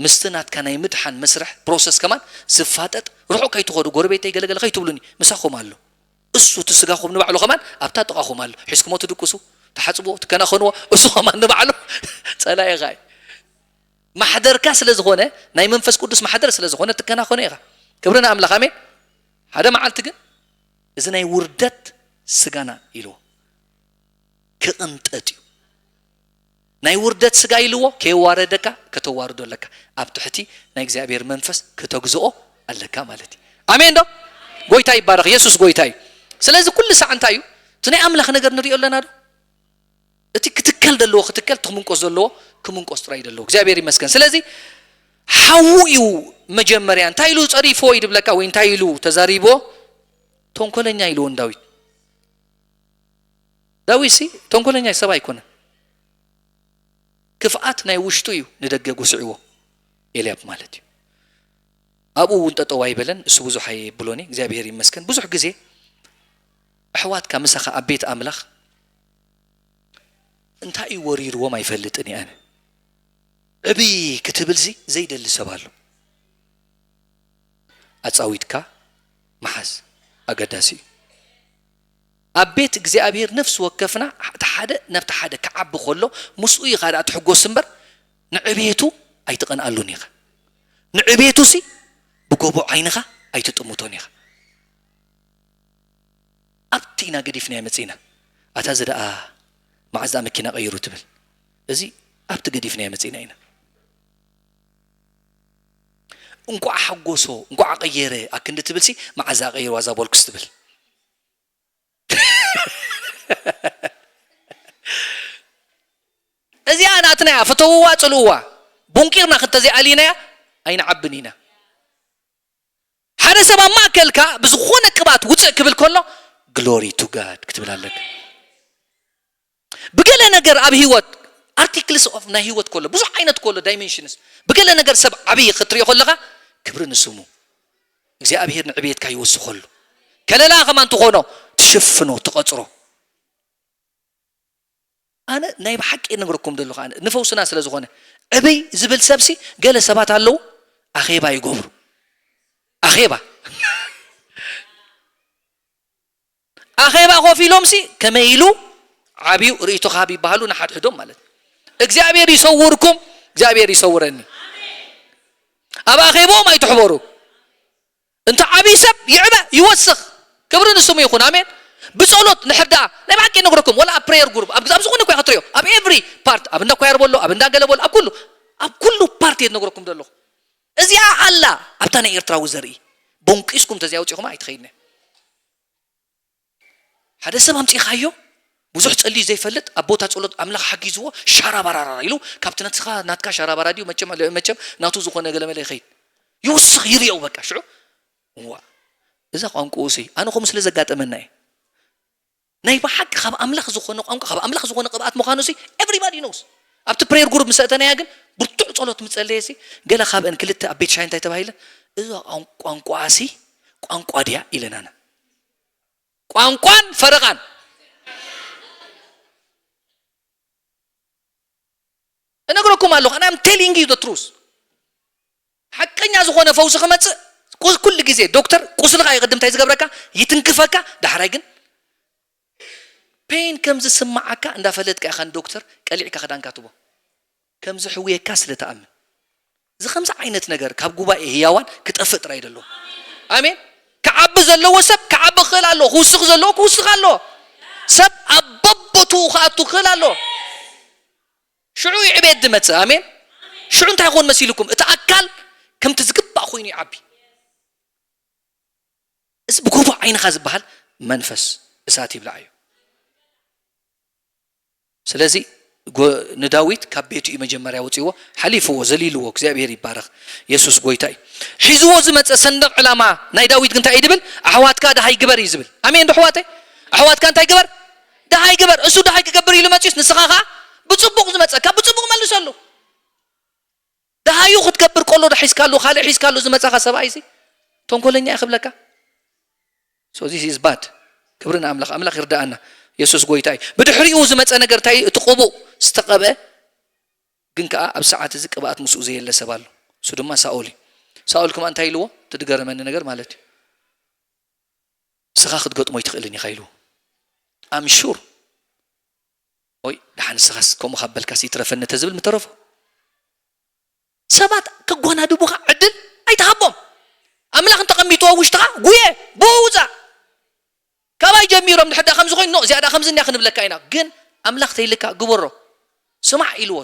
ምስቲ ናትካ ናይ ምድሓን መስርሕ ፕሮሰስ ከማን ዝፋጠጥ ርሑቕ ከይትኸዱ ጎረቤተይ ገለገለ ከይትብሉኒ ምሳኹም ኣሎ እሱ እቲ ስጋኹም ንባዕሉ ከማን ኣብታ ጥቓኹም ኣሎ ሒዝኩሞ ትድቅሱ ትሓፅብዎ ትከናኸንዎ እሱ ከማን ንባዕሉ ፀላኢኻ እዩ ማሕደርካ ስለ ዝኾነ ናይ መንፈስ ቅዱስ ማሕደር ስለ ዝኾነ ትከናኸኖ ኢኻ ክብሪ ንኣምላኽ ኣሜን ሓደ መዓልቲ ግን እዚ ናይ ውርደት ስጋና ኢልዎ ክቕንጠጥ እዩ ናይ ውርደት ስጋ ኢልዎ ከየዋረደካ ከተዋርዶ ኣለካ ኣብ ትሕቲ ናይ እግዚኣብሔር መንፈስ ከተግዝኦ ኣለካ ማለት እዩ ኣሜን ዶ ጎይታ ይባረኽ የሱስ ጎይታ እዩ ስለዚ ኩሉ ሳዕ እንታይ እዩ እቲ ናይ ኣምላኽ ነገር ንሪኦ ኣለና ዶ እቲ ክትክ ክትከል ዘለዎ ክትከል፣ ክምንቆስ ዘለዎ ክምንቆስ ጥራይ እዩ ዘለዎ። እግዚኣብሔር ይመስገን። ስለዚ ሓዉ እዩ መጀመርያ። እንታይ ኢሉ ጸሪፎ እዩ ድብለካ ወይ እንታይ ኢሉ ተዛሪቦ? ተንኮለኛ ኢልዎ ንዳዊት። ዳዊት ሲ ተንኮለኛ ሰብ ኣይኮነን። ክፍኣት ናይ ውሽጡ እዩ ንደገ ጉስዕዎ፣ ኤልያብ ማለት እዩ። ኣብኡ እውን ጠጠው ኣይበለን። እሱ ብዙሕ ኣይብሎን እዩ፣ እግዚኣብሔር ይመስገን። ብዙሕ ግዜ ኣሕዋትካ ምሳኻ ኣብ ቤት ኣምላኽ እንታይ እዩ ወሪርዎም ኣይፈልጥን እየ ኣነ። ዕብይ ክትብልሲ ዘይደሊ ሰብ ኣሎ። ኣጻዊትካ ምሓዝ ኣገዳሲ እዩ። ኣብ ቤት እግዚኣብሔር ነፍሲ ወከፍና እቲ ሓደ ናብቲ ሓደ ክዓቢ ከሎ ምስኡ ኢኻ ደኣ ትሕጎስ እምበር ንዕቤቱ ኣይትቐንኣሉን ኢኻ። ንዕቤቱሲ ብጎቦ ዓይንኻ ኣይትጥምቶን ኢኻ። ኣብቲ ኢና ገዲፍናዮ መጺእና። ኣታ እዚ ደኣ መዓዝ ደኣ መኪና ቀይሩ ትብል። እዚ ኣብቲ ገዲፍናዮ መጺእና ኢና። እንቋዕ ሓጎሶ፣ እንቋዕ ቀየረ ኣክንዲ ትብልሲ መዓዝ ደኣ ቀይርዋ እዛ ቦልክስ ትብል። እዚኣ ናትና እያ፣ ፍተውዋ ጽልእዋ። ቦንቂርና ክንተዘይኣልይናያ ኣይንዓብን ኢና። ሓደ ሰብ ኣብ ማእከልካ ብዝኾነ ቅብኣት ውጽእ ክብል ከሎ ግሎሪ ቱ ጋድ ክትብል ኣለካ። ብገለ ነገር ኣብ ህይወት ኣርቲክልስ ኦፍ ናይ ህይወት ከሎ ብዙሕ ዓይነት ከሎ ዳይሜንሽንስ ብገለ ነገር ሰብ ዓብዪ ክትሪኦ ከለኻ ክብሪ ንስሙ እግዚኣብሔር ንዕብየትካ ይወስኸሉ። ከለላ ከማን ትኾኖ ትሽፍኖ ትቐጽሮ። ኣነ ናይ ብሓቂ ነግረኩም ዘለኹ ኣነ ንፈውስና ስለ ዝኾነ ዕብይ ዝብል ሰብሲ ገለ ሰባት ኣለዉ ኣኼባ ይገብሩ። ኣኼባ ኣኼባ ኮፍ ኢሎምሲ ከመይ ኢሉ ዓብዩ ርእይቶ ክሃብ ይበሃሉ ንሓድሕዶም ማለት እዩ። እግዚኣብሔር ይሰውርኩም፣ እግዚኣብሔር ይሰውረኒ። ኣብ ኣኼባኦም ኣይትሕበሩ። እንተ ዓብዪ ሰብ ይዕበ ይወስኽ፣ ክብሪ ንስሙ ይኹን። ኣሜን። ብጸሎት ንሕር ደኣ ናይ ብሓቂ ነግረኩም፣ ወላ ኣብ ፕሬየር ጉሩፕ ኣብ ኣብ ዝኾነ እኳ ክትሪኦ፣ ኣብ ኤቭሪ ፓርት፣ ኣብ እንዳ ኳየር በሎ፣ ኣብ እንዳ ገለ በሎ፣ ኣብ ኩሉ ኣብ ኩሉ ፓርት እየ ዝነግረኩም ዘለኹ። እዚኣ ኣላ ኣብታ ናይ ኤርትራዊ ዘርኢ ቦንቂስኩም ተዚኣ ውፂኹም ኣይትኸይድነ። ሓደ ሰብ ኣምፂኻዮ ብዙሕ ጸልዩ ዘይፈልጥ ኣብ ቦታ ጸሎት ኣምላኽ ሓጊዝዎ ሻራባራራ ኢሉ ካብቲ ናትካ ናትካ ሻራባራ ድዩ መቸም መቸም ናቱ ዝኾነ ገለመለ ይኸይድ ይውስኽ ይርየው በቃ ሽዑ እዋ እዛ ቋንቋኡ ሲ ኣነ ከምኡ ስለ ዘጋጠመና እዩ ናይ ብሓቂ ካብ ኣምላኽ ዝኾነ ቋንቋ ካብ ኣምላኽ ዝኾነ ቅብኣት ምዃኑ ሲ everybody knows ኣብቲ ፕሬየር ጉሩፕ ምስ ኣእተናያ ግን ብርቱዕ ጸሎት ምጸለየ ሲ ገለ ካብአን ክልተ ኣብ ቤት ሻሂ እንታይ ተባሂለ እዛ ቋንቋ ሲ ቋንቋ ድያ ኢለናና ቋንቋን ፈረቓን እነግረኩም ኣለኹ and I'm telling you the truth ሓቀኛ ዝኾነ ፈውሲ ክመፅእ ኩሉ ግዜ ዶክተር ቁስልኻ ይቕድም እንታይ ዝገብረካ ይትንክፈካ ዳሕራይ ግን ፔን ከም ዝስማዓካ እንዳፈለጥካ ኢኻ ንዶክተር ቀሊዕካ ክዳንካ ትቦ ከም ዝሕውየካ ስለ ትኣምን እዚ ከምዚ ዓይነት ነገር ካብ ጉባኤ ህያዋን ክጠፍእ ጥራይ ደሎ ኣሜን ክዓቢ ዘለዎ ሰብ ክዓቢ ክኽእል ኣለዎ ክውስኽ ዘለዎ ክውስኽ ኣለዎ ሰብ ኣብ በቦትኡ ክኣቱ ክኽእል ኣለዎ ሽዑ እዩ ዕቤት ዝመጽእ ኣሜን ሽዑ እንታይ ይኾን መሲልኩም እቲ ኣካል ከምቲ ዝግባእ ኮይኑ ይዓቢ እዚ ብጎቦ ዓይንኻ ዝበሃል መንፈስ እሳት ይብላዕ እዩ ስለዚ ንዳዊት ካብ ቤቱ እዩ መጀመርያ ወፅዎ ሓሊፍዎ ዘሊልዎ እግዚኣብሔር ይባረኽ የሱስ ጎይታ እዩ ሒዝዎ ዝመፀ ሰንደቕ ዕላማ ናይ ዳዊት ግን እንታይ እዩ ዝብል ኣሕዋትካ ድሃይ ግበር እዩ ዝብል ኣሜን ዶ ኣሕዋተይ ኣሕዋትካ እንታይ ግበር ድሃይ ግበር እሱ ድሃይ ክገብር ኢሉ መፅዩስ ንስኻ ኸዓ ብፅቡቕ ዝመፀካ ብፅቡቕ መልሰሉ ድሃዩ ክትገብር ቆሎ ዶ ሒዝካሉ ካልእ ሒዝካሉ ዝመፃኻ ሰብኣይ ሲ ተንኮለኛ እዩ ክብለካ so this is bad ክብሪ ንኣምላኽ ኣምላኽ ይርዳኣና የሱስ ጎይታ እዩ ብድሕሪኡ ዝመፀ ነገር እንታይ እቲ ቅቡእ ዝተቐብአ ግን ከዓ ኣብ ሰዓት እዚ ቅብኣት ምስኡ ዘየለ ሰብ ኣሎ እሱ ድማ ሳኦል እዩ ሳኦል ክማ እንታይ ኢልዎ ትድገረመኒ ነገር ማለት እዩ ንስኻ ክትገጥሞ ኣይትኽእልን ኢኻ ኢልዎ ኣም ሹር ኦይ ደሓን ንስኻስ ከምኡ ካብ በልካስ ይትረፈኒ ተዝብል ምተረፎ ሰባት ከጓናድቡኻ ዕድል ኣይትሃቦም ኣምላኽ እንተቐሚጥዎ ውሽጥኻ ጉየ ብኡ ውፃእ ካባይ ጀሚሮም ድሕዳ ከምዚ ኮይኑ እዚኣ ዳ ከምዚ እንያ ክንብለካ ኢና ግን ኣምላኽ ተይልካ ግበሮ ስማዕ ኢልዎ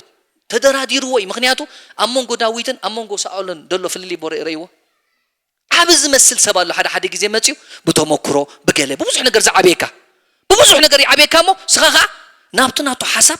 ተደራዲርዎ እዩ ምክንያቱ ኣብ መንጎ ዳዊትን ኣብ መንጎ ሳኦልን ደሎ ፍልልይ ቦ ረእይዎ ዓቢ ዝመስል ሰብ ኣሎ ሓደ ሓደ ግዜ መፅዩ ብተመክሮ ብገለ ብብዙሕ ነገር ዝዓብየካ ብብዙሕ ነገር ይዓብየካ እሞ ስኻ ከዓ ናብቲ ናቱ ሓሳብ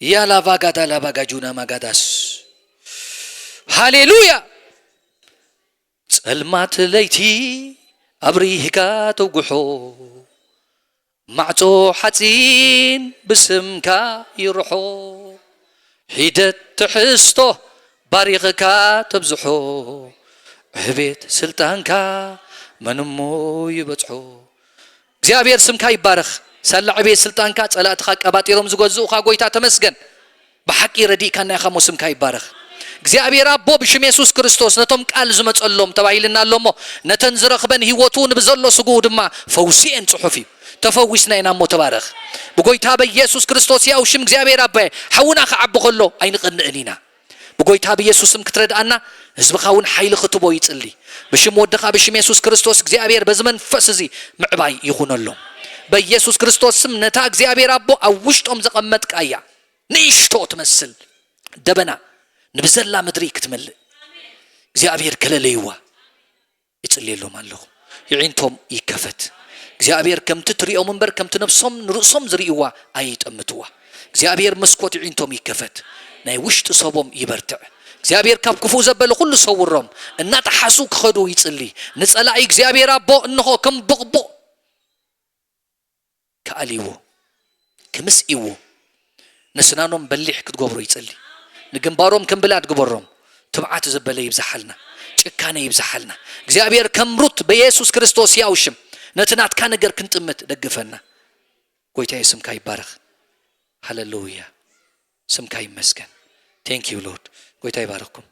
ያላቫጋዳ ላቫጋጁና ማጋዳስ። ሃሌሉያ። ጸልማት ለይቲ ኣብሪህካ ተጉሖ፣ ማዕጾ ሓጺን ብስምካ ይርሖ፣ ሒደት ትሕዝቶ ባሪኽካ ተብዝሖ፣ ዕቤት ስልጣንካ መንሞ ይበጽሖ። እግዚኣብሔር ስምካ ይባረኽ። ሳላ ዕቤት ስልጣንካ ጸላእትኻ ቀባጢሮም ዝገዝኡኻ ጎይታ ተመስገን። ብሓቂ ረዲእካና ኢኻ እሞ ስምካ ይባረኽ። እግዚኣብሔር ኣቦ ብሽም የሱስ ክርስቶስ ነቶም ቃል ዝመጸሎም ተባሂልና ኣሎ እሞ ነተን ዝረኽበን ህይወቱ ንብዘሎ ስግኡ ድማ ፈውስኤን ጽሑፍ እዩ። ተፈዊስና ኢና እሞ ተባረኽ። ብጎይታ በኢየሱስ ክርስቶስ ያው ሽም እግዚኣብሔር ኣባየ ሓውና ክዓቢ ከሎ ኣይንቐንእን ኢና። ብጎይታ ብኢየሱስ ስም ክትረድኣና ህዝብኻ እውን ሓይሊ ክትቦ ይጽሊ። ብሽም ወድኻ ብሽም የሱስ ክርስቶስ እግዚኣብሔር በዚ መንፈስ እዚ ምዕባይ ይኹነሎም። በኢየሱስ ክርስቶስ ስም ነታ እግዚኣብሔር ኣቦ ኣብ ውሽጦም ዘቐመጥካ እያ ንእሽቶ ትመስል ደበና ንብዘላ ምድሪ ክትመልእ እግዚኣብሔር ከለለይዋ ይጽልየሎም ኣለኹ። ይዒንቶም ይከፈት። እግዚኣብሔር ከምቲ ትሪኦም እምበር ከምቲ ነብሶም ንርእሶም ዝርእይዋ ኣይጠምትዋ። እግዚኣብሔር መስኮት ይዒንቶም ይከፈት። ናይ ውሽጢ ሰቦም ይበርትዕ። እግዚኣብሔር ካብ ክፉእ ዘበለ ኩሉ ሰውሮም። እናጠሓሱ ክኸዱ ይጽሊ። ንጸላኢ እግዚኣብሔር ኣቦ እንሆ ከም ብቕቡቕ ክኣልይዎ፣ ክምስይዎ፣ ነስናኖም በሊሕ ክትገብሮ ይጸሊ። ንግንባሮም ከም ብላድ ግበሮም። ትብዓት ዘበለ ይብዝሓልና። ጭካነ ይብዝሓልና። እግዚኣብሔር ከም ሩት በኢየሱስ ክርስቶስ ያው ሽም ነቲ ናትካ ነገር ክንጥምት ደግፈና። ጎይታዬ ስምካ ይባረኽ። ሃሌሉያ። ስምካ ይመስገን። Thank you Lord። ጎይታ ይባርኽኩም።